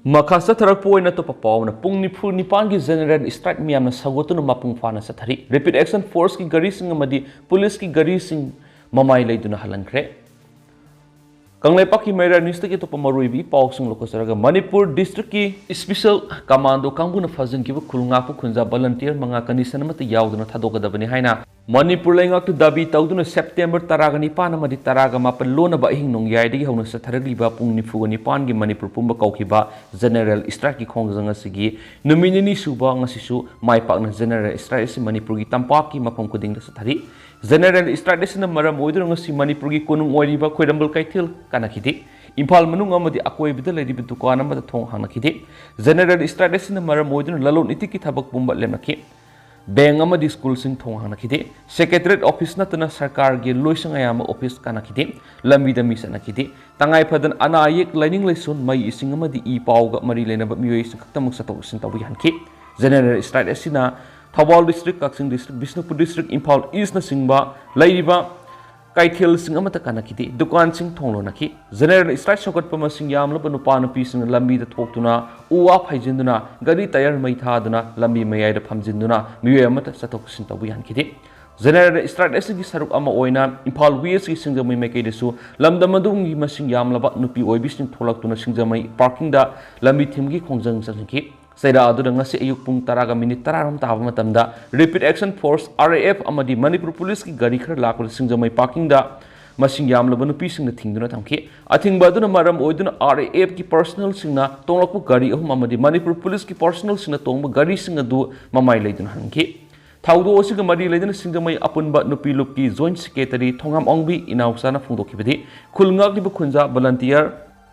ꯃꯈꯥ ꯆꯠꯊꯔꯛꯄ ꯑꯣꯏꯅ ꯑꯇꯣꯞꯄ ꯄꯥꯎ ꯑꯃꯅ, ꯄꯨꯡ ꯅꯤꯐꯨ ꯅꯤꯄꯥꯟꯒꯤ ꯖꯦꯅꯔꯦꯜ ꯁ꯭ꯇ꯭ꯔꯥꯏꯛ ꯃꯤꯌꯥꯝꯅ ꯁꯧꯒꯠꯇꯨꯅ ꯃꯄꯨꯡ ꯐꯥꯅ ꯆꯠꯊꯔꯤ꯫ ꯔꯦꯄꯤꯗ ꯑꯦꯛꯁꯟ ꯐꯣꯔꯁꯀꯤ ꯒꯥꯔꯤꯁꯤꯡ ꯑꯃꯗꯤ ꯄꯨꯂꯤꯁꯀꯤ ꯒꯥꯔꯤꯁꯤꯡ ꯃꯃꯥꯏ ꯂꯩꯗꯨꯅ ꯍꯜꯍꯟꯈ꯭ꯔꯦ꯫ ꯀꯪꯂꯩꯄꯥꯛꯀꯤ ꯃꯩꯔꯥ ꯅ꯭ꯌꯨꯁꯇꯒꯤ ꯑꯇꯣꯞꯄ ꯃꯔꯨꯑꯣꯏꯕ ꯏ ꯄꯥꯎꯁꯤꯡ ꯂꯧꯈꯠꯆꯔꯒ, ꯃꯅꯤꯄꯨꯔ ꯗꯤꯁꯇ꯭ꯔꯤꯛꯀꯤ ꯏꯁꯄꯤꯁꯦꯜ ꯀꯃꯥꯟꯗꯣ ꯀꯥꯡꯕꯨꯅ ꯐꯥꯖꯤꯟꯈꯤꯕ ꯈꯨꯜ ꯉꯥꯛꯄ ꯈꯨꯟꯖꯥ ꯚꯣꯂꯟꯇꯤꯌꯔ ꯃꯉꯥ ꯀꯟꯗꯤꯁꯟ ꯑꯃꯠꯇ ꯌꯥꯎꯗꯅ ꯊꯥꯗꯣꯛꯀꯗꯕꯅꯤ ꯍꯥꯏꯅ ꯃꯅꯤꯄꯨꯔ ꯂꯩꯉꯥꯛꯇ ꯗꯥꯕꯤ ꯇꯧꯗꯨꯅ ꯁꯦꯞꯇꯦꯝꯕꯔ ꯇꯔꯥꯒ ꯅꯤꯄꯥꯟ ꯑꯃꯗꯤ ꯇꯔꯥꯒ ꯃꯥꯄꯟ ꯂꯣꯟꯅꯕ ꯑꯍꯤꯡ ꯅꯣꯡꯌꯥꯏꯗꯒꯤ ꯍꯧꯅ ꯆꯠꯊꯔꯛꯂꯤꯕ ꯄꯨꯡ ꯅꯤꯐꯨꯒ ꯅꯤꯄꯥꯟꯒꯤ ꯃꯅꯤꯄꯨꯔ ꯄꯨꯝꯕ ꯀꯧꯈꯤꯕ ꯖꯦꯅꯔꯦꯜ ꯁ꯭ꯇ꯭ꯔꯥꯏꯛꯀꯤ ꯈꯣꯡꯖꯪ ꯑꯁꯤꯒꯤ ꯅꯨꯃꯤꯠ ꯅꯤꯅꯤ ꯁꯨꯕ ꯉꯁꯤꯁꯨ ꯃꯥꯏ ꯄꯥꯛꯅ ꯖꯦꯅꯔꯦꯜ ꯁ꯭ꯇ꯭ꯔꯥꯏꯛ ꯑꯁꯤ ꯃꯅꯤꯄꯨꯔꯒꯤ ꯇꯝꯄꯥꯛꯀꯤ ꯃꯐꯝ ꯈꯨꯗꯤꯡꯗ ꯆꯠꯊꯔꯤ꯫ ꯖꯦꯅꯔꯦꯜ ꯁ꯭ꯇ꯭ꯔꯥꯏꯛ ꯑꯁꯤꯅ ꯃꯔꯝ ꯑꯣꯏꯗꯨꯅ ꯉꯁꯤ ꯃꯅꯤꯄꯨꯔꯒꯤ ꯀꯣꯅꯨꯡ ꯑꯣꯏꯔꯤꯕ ꯈ꯭ꯋꯥꯏꯔꯝꯕꯟ ꯀꯩꯊꯦꯜ ꯀꯥꯅꯈꯤꯗꯦ꯫ ꯏꯝꯐꯥꯜ ꯃꯅꯨꯡ ꯑꯃꯗꯤ ꯑꯀꯣꯏꯕꯗ ꯂꯩꯔꯤꯕ ꯗꯨꯀꯥꯟ ꯑꯃꯗ ꯊꯣꯡ ꯍꯥꯡꯅꯈꯤꯗꯦ꯫ ꯖꯦꯅꯔꯦꯜ ꯁ꯭ꯇ꯭ꯔꯥꯏꯛ ꯑꯁꯤꯅ ꯃꯔꯝ ꯑꯣꯏꯗꯨꯅ ꯂꯂꯣꯟ ꯏꯇꯤꯛꯀꯤ ꯊꯕꯛ ꯄꯨꯝꯕ ꯂꯦꯞꯅꯈꯤ꯫ ꯕꯦꯡꯛ ꯑꯃꯗꯤ ꯁ꯭ꯀꯨꯜꯁꯤꯡ ꯊꯣꯡ ꯍꯥꯡꯅꯈꯤꯗꯦ꯫ ꯁꯦꯀ꯭ꯔꯦꯇꯔꯤꯌꯦꯠ ꯑꯣꯐꯤꯁ ꯅꯠꯇꯅ ꯁꯔꯀꯥꯔꯒꯤ ꯂꯣꯏꯁꯪ ꯑꯌꯥꯝꯕ ꯑꯣꯐꯤꯁ ꯀꯥꯅꯈꯤꯗꯦ꯫ ꯂꯝꯕꯤꯗ ꯃꯤ ꯆꯠꯅꯈꯤꯗꯦ꯫ ꯇꯉꯥꯏ ꯐꯗꯅ ꯑꯅꯥ ꯑꯌꯦꯛ, ꯂꯥꯏꯅꯤꯡ ꯂꯥꯏꯁꯣꯟ, ꯃꯩ ꯏꯁꯤꯡ ꯑꯃꯗꯤ ꯏ ꯄꯥꯎꯒ ꯃꯔꯤ ꯂꯩꯅꯕ ꯃꯤꯑꯣꯏꯁꯤꯡ ꯈꯛꯇꯃꯛ ꯆꯠꯊꯣꯛ ꯆꯠꯁꯤꯟ ꯇꯧꯕ ꯌꯥꯍꯟꯈꯤ꯫ ꯖꯦꯅꯔꯦꯜ ꯁ꯭ꯇ꯭ꯔꯥꯏꯛ ꯑꯁꯤꯅ ꯊꯧꯕꯥꯜ ꯗꯤꯁꯇ꯭ꯔꯤꯛ, ꯀꯛꯆꯤꯡ ꯗꯤꯁꯇ꯭ꯔꯤꯛ, ꯕꯤꯁꯅꯨꯄꯨꯔ ꯗꯤꯁꯇ꯭ꯔꯤꯛ, ꯏꯝꯐꯥꯜ ꯏꯁꯅꯆꯤꯡꯕ ꯂꯩꯔꯤꯕ ꯀꯩꯊꯦꯜꯁꯤꯡ ꯑꯃꯠꯇ ꯀꯥꯅꯈꯤꯗꯦ꯫ ꯗꯨꯀꯥꯟꯁꯤꯡ ꯊꯣꯡ ꯂꯣꯟꯅꯈꯤ꯫ ꯖꯦꯅꯔꯦꯜ ꯁ꯭ꯇ꯭ꯔꯥꯏꯛ ꯁꯧꯒꯠꯄ ꯃꯁꯤꯡ ꯌꯥꯝꯂꯕ ꯅꯨꯄꯥ ꯅꯨꯄꯤꯁꯤꯡꯅ ꯂꯝꯕꯤꯗ ꯊꯣꯛꯇꯨꯅ ꯎ ꯋꯥ ꯐꯩꯖꯤꯟꯗꯨꯅ, ꯒꯥꯔꯤ ꯇꯥꯌꯔ ꯃꯩ ꯊꯥꯗꯨꯅ, ꯂꯝꯕꯤ ꯃꯌꯥꯏꯗ ꯐꯝꯖꯤꯟꯗꯨꯅ ꯃꯤꯑꯣꯏ ꯑꯃꯠꯇ ꯆꯠꯊꯣꯛ ꯆꯠꯁꯤꯟ ꯇꯧꯕ ꯌꯥꯍꯟꯈꯤꯗꯦ꯫ ꯖꯦꯅꯔꯦꯜ ꯁ꯭ꯇ꯭ꯔꯥꯏꯛ ꯑꯁꯤꯒꯤ ꯁꯔꯨꯛ ꯑꯃ ꯑꯣꯏꯅ ꯏꯝꯐꯥꯜ ꯋꯦꯁꯀꯤ ꯁꯤꯡꯖꯃꯩ ꯃꯥꯏꯀꯩꯗꯁꯨ ꯂꯝꯗꯝ ꯑꯗꯨꯒꯤ ꯃꯁꯤꯡ ꯌꯥꯝꯂꯕ ꯅꯨꯄꯤ ꯑꯣꯏꯕꯤꯁꯤꯡ ꯊꯣꯛꯂꯛꯇꯨꯅ ꯁꯤꯡꯖꯃꯩ ꯄꯥꯔꯀꯤꯡꯗ ꯂꯝꯕꯤ ꯊꯤꯡꯕꯒꯤ ꯈꯣꯡꯖꯪ ꯆꯪꯁꯤꯟꯈꯤ꯫ ꯆꯩꯔꯥ ꯑꯗꯨꯗ ꯉꯁꯤ ꯑꯌꯨꯛ ꯄꯨꯡ ꯇꯔꯥꯒ ꯃꯤꯅꯤꯠ ꯇꯔꯥꯔꯣꯝ ꯇꯥꯕ ꯃꯇꯝꯗ Rapid Action Force, R A F, ꯑꯃꯗꯤ ꯃꯅꯤꯄꯨꯔ ꯄꯨꯂꯤꯁꯀꯤ ꯒꯥꯔꯤ ꯈꯔ ꯂꯥꯛꯄꯗ ꯁꯤꯡꯖꯃꯩ ꯄꯥꯔꯀꯤꯡꯗ ꯃꯁꯤꯡ ꯌꯥꯝꯂꯕ ꯅꯨꯄꯤꯁꯤꯡꯅ ꯊꯤꯡꯗꯨꯅ ꯊꯝꯈꯤ꯫ ꯑꯊꯤꯡꯕ ꯑꯗꯨꯅ ꯃꯔꯝ ꯑꯣꯏꯗꯨꯅ R A F ꯀꯤ ꯄꯔꯁꯅꯦꯜꯁꯤꯡꯅ ꯇꯣꯡꯂꯛꯄ ꯒꯥꯔꯤ ꯑꯍꯨꯝ ꯑꯃꯗꯤ ꯃꯅꯤꯄꯨꯔ ꯄꯨꯂꯤꯁꯀꯤ ꯄꯔꯁꯅꯦꯜꯁꯤꯡꯅ ꯇꯣꯡꯕ ꯒꯥꯔꯤꯁꯤꯡ ꯑꯗꯨ ꯃꯃꯥꯏ ꯂꯩꯗꯨꯅ ꯍꯟꯈꯤ꯫ ꯊꯧꯗꯣꯛ ꯑꯁꯤꯒ ꯃꯔꯤ ꯂꯩꯅꯅ ꯁꯤꯡꯖꯃꯩ ꯑꯄꯨꯟꯕ ꯅꯨꯄꯤ ꯂꯨꯞꯀꯤ ꯖꯣꯏꯟꯠ ꯁꯦꯀ꯭ꯔꯦꯇꯔꯤ ꯊꯣꯉꯥꯝ ꯑꯣꯡꯕꯤ ꯏꯅꯥꯎꯆꯥꯅ ꯐꯣꯡꯗꯣꯛꯈꯤꯕꯗꯤ, ꯈꯨꯜ ꯉꯥꯛꯂꯤꯕ ꯈꯨꯟꯖꯥ ꯚꯣꯂꯟꯇꯤꯌꯔ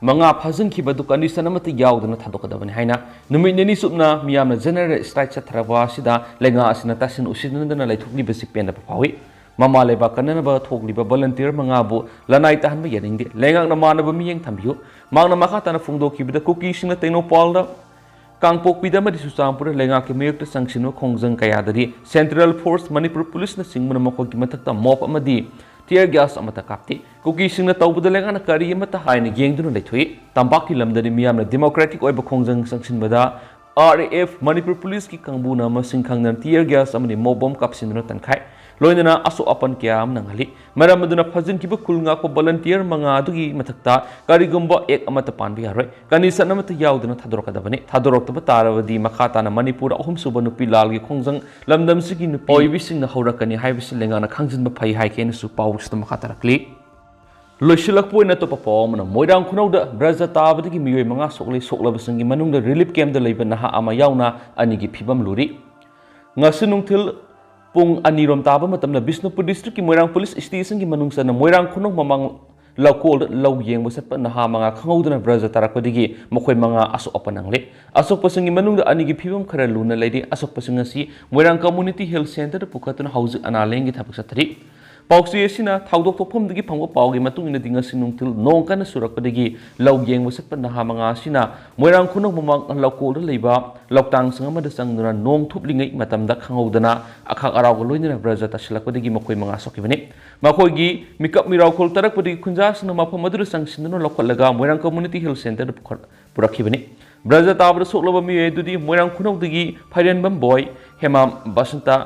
ꯃꯉꯥ ꯐꯥꯖꯤꯟꯈꯤꯕ ꯑꯗꯨ ꯀꯟꯗꯤꯁꯟ ꯑꯃꯠꯇ ꯌꯥꯎꯗꯅ ꯊꯥꯗꯣꯛꯀꯗꯕꯅꯤ ꯍꯥꯏꯅ ꯅꯨꯃꯤꯠ ꯅꯤꯅꯤ ꯆꯨꯞꯅ ꯃꯤꯌꯥꯝꯅ ꯖꯦꯅꯔꯦꯜ ꯁ꯭ꯇ꯭ꯔꯥꯏꯛ ꯆꯠꯊꯔꯕ ꯑꯁꯤꯗ ꯂꯩꯉꯥꯛ ꯑꯁꯤꯅ ꯇꯥꯁꯤꯟ ꯎꯁꯤꯟꯅꯗꯅ ꯂꯩꯊꯣꯛꯂꯤꯕꯁꯤ ꯄꯦꯟꯗꯕ ꯐꯥꯎꯏ꯫ ꯃꯃꯥ ꯂꯩꯕꯥꯛ ꯀꯟꯅꯅꯕ ꯊꯣꯛꯂꯤꯕ ꯚꯣꯂꯟꯇꯤꯌꯔ ꯃꯉꯥꯕꯨ ꯂꯅꯥꯏ ꯇꯥꯍꯟꯕ ꯌꯥꯅꯤꯡꯗꯦ꯫ ꯂꯩꯉꯥꯛꯅ ꯃꯥꯟꯅꯕ ꯃꯤꯠꯌꯦꯡ ꯊꯝꯕꯤꯌꯨ꯫ ꯃꯍꯥꯛꯅ ꯃꯈꯥ ꯇꯥꯅ ꯐꯣꯡꯗꯣꯛꯈꯤꯕꯗ, ꯀꯨꯀꯤꯁꯤꯡꯅ ꯇꯦꯡꯅꯧꯄꯥꯜꯗ, ꯀꯥꯡꯄꯣꯛꯄꯤꯗ ꯑꯃꯗꯤ ꯆꯨꯔꯆꯥꯟꯄꯨꯔꯗ ꯂꯩꯉꯥꯛꯀꯤ ꯃꯥꯌꯣꯛꯇ ꯆꯪꯁꯤꯟꯕ ꯈꯣꯡꯖꯪ ꯀꯌꯥꯗꯗꯤ ꯁꯦꯟꯇ꯭ꯔꯦꯜ ꯐꯣꯔꯁ, ꯃꯅꯤꯄꯨꯔ ꯄꯨꯂꯤꯁꯅꯆꯤꯡꯕꯅ ꯃꯈꯣꯏꯒꯤ ꯃꯊꯛꯇ ꯃꯣꯞ ꯑꯃꯗꯤ ꯇꯤꯌꯔ ꯒ꯭ꯌꯥꯁ ꯑꯃꯠꯇ ꯀꯥꯞꯇꯦ꯫ ꯀꯨꯀꯤꯁꯤꯡꯅ ꯇꯧꯕꯗ ꯂꯩꯉꯥꯛꯅ ꯀꯔꯤ ꯑꯃꯠꯇ ꯍꯥꯏꯅ ꯌꯦꯡꯗꯨꯅ ꯂꯩꯊꯣꯛꯏ꯫ ꯇꯝꯄꯥꯛꯀꯤ ꯂꯝꯗꯗꯤ ꯃꯤꯌꯥꯝꯅ ꯗꯦꯃꯣꯀ꯭ꯔꯦꯇꯤꯛ ꯑꯣꯏꯕ ꯈꯣꯡꯖꯪ ꯆꯪꯁꯤꯟꯕꯗ R A F, ꯃꯅꯤꯄꯨꯔ ꯄꯨꯂꯤꯁꯀꯤ ꯀꯥꯡꯕꯨꯅ ꯃꯁꯤꯡ ꯈꯪꯗꯅ ꯇꯤꯌꯔ ꯒ꯭ꯌꯥꯁ ꯑꯃꯗꯤ ꯃꯣꯞ ꯕꯣꯝ ꯀꯥꯞꯁꯤꯟꯗꯨꯅ ꯇꯟꯈꯥꯏ꯫ ꯂꯣꯏꯅꯅ ꯑꯁꯣꯛ ꯑꯄꯟ ꯀꯌꯥ ꯑꯃ ꯅꯪꯍꯜꯂꯤ꯫ ꯃꯔꯝ ꯑꯗꯨꯅ ꯐꯥꯖꯤꯟꯈꯤꯕ ꯈꯨꯜ ꯉꯥꯛꯄ ꯚꯣꯂꯟꯇꯤꯌꯔ ꯃꯉꯥ ꯑꯗꯨꯒꯤ ꯃꯊꯛꯇ ꯀꯔꯤꯒꯨꯝꯕ ꯑꯦꯛ ꯑꯃꯠꯇ ꯄꯥꯟꯕ ꯌꯥꯔꯣꯏ꯫ ꯀꯟꯗꯤꯁꯟ ꯑꯃꯠꯇ ꯌꯥꯎꯗꯅ ꯊꯥꯗꯣꯔꯛꯀꯗꯕꯅꯤ꯫ ꯊꯥꯗꯣꯔꯛꯇꯕ ꯇꯥꯔꯕꯗꯤ ꯃꯈꯥ ꯇꯥꯅ ꯃꯅꯤꯄꯨꯔꯗ ꯑꯍꯨꯝꯁꯨꯕ ꯅꯨꯄꯤ ꯂꯥꯜꯒꯤ ꯈꯣꯡꯖꯪ ꯂꯝꯗꯝꯁꯤꯒꯤ ꯅꯨꯄꯤ ꯑꯣꯏꯕꯤꯁꯤꯡꯅ ꯍꯧꯔꯛꯀꯅꯤ ꯍꯥꯏꯕꯁꯤ ꯂꯩꯉꯥꯛꯅ ꯈꯪꯖꯤꯟꯕ ꯐꯩ ꯍꯥꯏꯈꯤ ꯍꯥꯏꯅꯁꯨ ꯄꯥꯎꯁꯤꯗ ꯃꯈꯥ ꯇꯥꯔꯛꯂꯤ꯫ ꯂꯣꯏꯁꯤꯜꯂꯛꯄ ꯑꯣꯏꯅ ꯑꯇꯣꯞꯄ ꯄꯥꯎ ꯑꯃꯅ, ꯃꯣꯏꯔꯥꯡ ꯈꯨꯅꯧꯗ ꯕ꯭ꯔꯖ ꯇꯥꯕꯗꯒꯤ ꯃꯤꯑꯣꯏ ꯃꯉꯥ ꯁꯣꯛꯂꯦ꯫ ꯁꯣꯛꯂꯕꯁꯤꯡꯒꯤ ꯃꯅꯨꯡꯗ ꯔꯤꯂꯤꯐ ꯀꯦꯝꯞꯇ ꯂꯩꯕ ꯅꯍꯥ ꯑꯃ ꯌꯥꯎꯅ ꯑꯅꯤꯒꯤ ꯐꯤꯕꯝ ꯂꯨꯔꯤ꯫ ꯉꯁꯤ ꯅꯨꯡꯊꯤꯜ ꯄꯨꯡ ꯑꯅꯤꯔꯣꯝ ꯇꯥꯕ ꯃꯇꯝꯗ ꯕꯤꯁꯅꯨꯄꯨꯔ ꯗꯤꯁꯇ꯭ꯔꯤꯛꯀꯤ ꯃꯣꯏꯔꯥꯡ ꯄꯨꯂꯤꯁ ꯁ꯭ꯇꯦꯁꯟꯒꯤ ꯃꯅꯨꯡ ꯆꯟꯅ ꯃꯣꯏꯔꯥꯡ ꯈꯨꯅꯧ ꯃꯃꯥꯡ ꯂꯧꯀꯣꯜꯗ ꯂꯧ ꯌꯦꯡꯕ ꯆꯠꯄ ꯅꯍꯥ ꯃꯉꯥ ꯈꯪꯍꯧꯗꯅ ꯕ꯭ꯔꯖ ꯇꯥꯔꯛꯄꯗꯒꯤ ꯃꯈꯣꯏ ꯃꯉꯥ ꯑꯁꯣꯛ ꯑꯄꯟ ꯅꯪꯂꯦ꯫ ꯑꯁꯣꯛꯄꯁꯤꯡꯒꯤ ꯃꯅꯨꯡꯗ ꯑꯅꯤꯒꯤ ꯐꯤꯕꯝ ꯈꯔ ꯂꯨꯅ ꯂꯩꯔꯤ꯫ ꯑꯁꯣꯛꯄꯁꯤꯡ ꯑꯁꯤ ꯃꯣꯏꯔꯥꯡ ꯀꯝꯃ꯭ꯌꯨꯅꯤꯇꯤ ꯍꯦꯜꯊ ꯁꯦꯟꯇꯔꯗ ꯄꯨꯈꯠꯇꯨꯅ ꯍꯧꯖꯤꯛ ꯑꯅꯥ ꯂꯥꯌꯦꯡꯒꯤ ꯊꯕꯛ ꯆꯠꯊꯔꯤ꯫ ꯄꯥꯎꯆꯦ ꯑꯁꯤꯅ ꯊꯧꯗꯣꯛ ꯊꯣꯛꯐꯝꯗꯒꯤ ꯐꯪꯕ ꯄꯥꯎꯒꯤ ꯃꯇꯨꯡ ꯏꯟꯅꯗꯤ, ꯉꯁꯤ ꯅꯨꯡꯊꯤꯜ ꯅꯣꯡ ꯀꯟꯅ ꯆꯨꯔꯛꯄꯗꯒꯤ ꯂꯧ ꯌꯦꯡꯕ ꯆꯠꯄ ꯅꯍꯥ ꯃꯉꯥ ꯑꯁꯤꯅ ꯃꯣꯏꯔꯥꯡ ꯈꯨꯅꯧ ꯃꯃꯥꯡ ꯂꯧꯀꯣꯜꯗ ꯂꯩꯕ ꯂꯧꯇꯥꯡꯁꯪ ꯑꯃꯗ ꯆꯪꯗꯨꯅ ꯅꯣꯡ ꯊꯨꯞꯂꯤꯉꯩ ꯃꯇꯝꯗ ꯈꯪꯍꯧꯗꯅ ꯑꯈꯥꯛ ꯑꯔꯥꯎꯒ ꯂꯣꯏꯅꯅ ꯕ꯭ꯔꯖ ꯇꯥꯁꯤꯜꯂꯛꯄꯗꯒꯤ ꯃꯈꯣꯏ ꯃꯉꯥ ꯁꯣꯛꯈꯤꯕꯅꯤ꯫ ꯃꯈꯣꯏꯒꯤ ꯃꯤꯀꯞ ꯃꯤꯔꯥꯎꯈꯣꯜ ꯇꯥꯔꯛꯄꯗꯒꯤ ꯈꯨꯟꯖꯥꯁꯤꯡꯅ ꯃꯐꯝ ꯑꯗꯨꯗ ꯆꯪꯁꯤꯟꯗꯨꯅ ꯂꯧꯈꯠꯂꯒ ꯃꯣꯏꯔꯥꯡ ꯀꯝꯃ꯭ꯌꯨꯅꯤꯇꯤ ꯍꯦꯜꯊ ꯁꯦꯟꯇꯔꯗ ꯄꯨꯈꯠ-, ꯄꯨꯔꯛꯈꯤꯕꯅꯤ꯫ ꯕ꯭ꯔꯖ ꯇꯥꯕꯗ ꯁꯣꯛꯂꯕ ꯃꯤꯑꯣꯏ ꯑꯗꯨꯗꯤ ꯃꯣꯏꯔꯥꯡ ꯈꯨꯅꯧꯗꯒꯤ ꯐꯩꯔꯦꯟꯕꯝ ꯕꯣꯏ, ꯍꯦꯃꯥꯝ ꯕꯁꯟꯇ,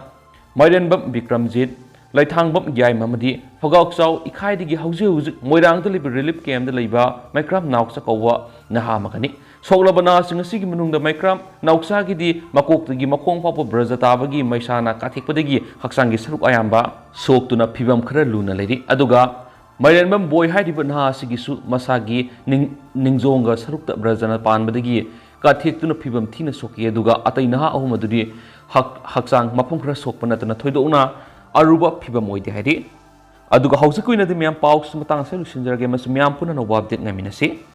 ꯃꯥꯏꯔꯦꯟꯕꯝ ꯕꯤꯀ꯭ꯔꯝꯖꯤꯠ, ꯂꯩꯊꯥꯡꯕꯝ ꯌꯥꯏꯃ ꯑꯃꯗꯤ ꯐꯒꯥꯎꯆꯥꯎ ꯏꯈꯥꯏꯗꯒꯤ ꯍꯧꯖꯤꯛ ꯍꯧꯖꯤꯛ ꯃꯣꯏꯔꯥꯡꯗ ꯂꯩꯕ ꯔꯤꯂꯤꯐ ꯀꯦꯝꯗ ꯂꯩꯕ ꯃꯩꯀ꯭ꯔꯥꯝ ꯅꯥꯎꯆꯥ ꯀꯧꯕ ꯅꯍꯥ ꯑꯃꯒꯅꯤ꯫ ꯁꯣꯛꯂꯕ ꯅꯍꯥꯁꯤꯡ ꯑꯁꯤꯒꯤ ꯃꯅꯨꯡꯗ ꯃꯩꯀ꯭ꯔꯥꯝ ꯅꯥꯎꯆꯥꯒꯤꯗꯤ ꯃꯀꯣꯛꯇꯒꯤ ꯃꯈꯣꯡ ꯐꯥꯎꯕ ꯕ꯭ꯔꯖ ꯇꯥꯕꯒꯤ ꯃꯩꯁꯥꯅ ꯀꯥꯊꯦꯛꯄꯗꯒꯤ ꯍꯛꯆꯥꯡꯒꯤ ꯁꯔꯨꯛ ꯑꯌꯥꯝꯕ ꯁꯣꯛꯇꯨꯅ ꯐꯤꯕꯝ ꯈꯔ ꯂꯨꯅ ꯂꯩꯔꯤ꯫ ꯑꯗꯨꯒ ꯃꯥꯏꯔꯦꯟꯕꯝ ꯕꯣꯏ ꯍꯥꯏꯔꯤꯕ ꯅꯍꯥ ꯑꯁꯤꯒꯤꯁꯨ ꯃꯁꯥꯒꯤ ꯅꯤꯡ-, ꯅꯤꯡꯖꯣꯡꯒ ꯁꯔꯨꯛꯇ ꯕ꯭ꯔꯖꯅ ꯄꯥꯟꯕꯗꯒꯤ ꯀꯥꯊꯦꯛꯇꯨꯅ ꯐꯤꯕꯝ ꯊꯤꯅ ꯁꯣꯛꯈꯤ꯫ ꯑꯗꯨꯒ ꯑꯇꯩ ꯅꯍꯥ ꯑꯍꯨꯝ ꯑꯗꯨꯗꯤ ꯍꯛ-, ꯍꯛꯆꯥꯡ ꯃꯐꯝ ꯈꯔ ꯁꯣꯛꯄ ꯅꯠꯇꯅ ꯊꯣꯏꯗꯣꯛꯅ ꯑꯔꯨꯕ ꯐꯤꯕꯝ ꯑꯣꯏꯗꯦ ꯍꯥꯏꯔꯤ꯫ ꯑꯗꯨꯒ ꯍꯧꯖꯤꯛꯀꯤ ꯑꯣꯏꯅꯗꯤ ꯃꯌꯥꯝ ꯄꯥꯎꯁꯤ ꯃꯇꯥꯡ ꯑꯁꯤꯗ ꯂꯣꯏꯁꯤꯟꯖꯔꯒꯦ꯫ ꯃꯁꯤ ꯃꯌꯥꯝ ꯄꯨꯟꯅ ꯑꯅꯧꯕ ꯑꯞꯗꯦꯠ ꯉꯥꯏꯃꯤꯟꯅꯁꯤ꯫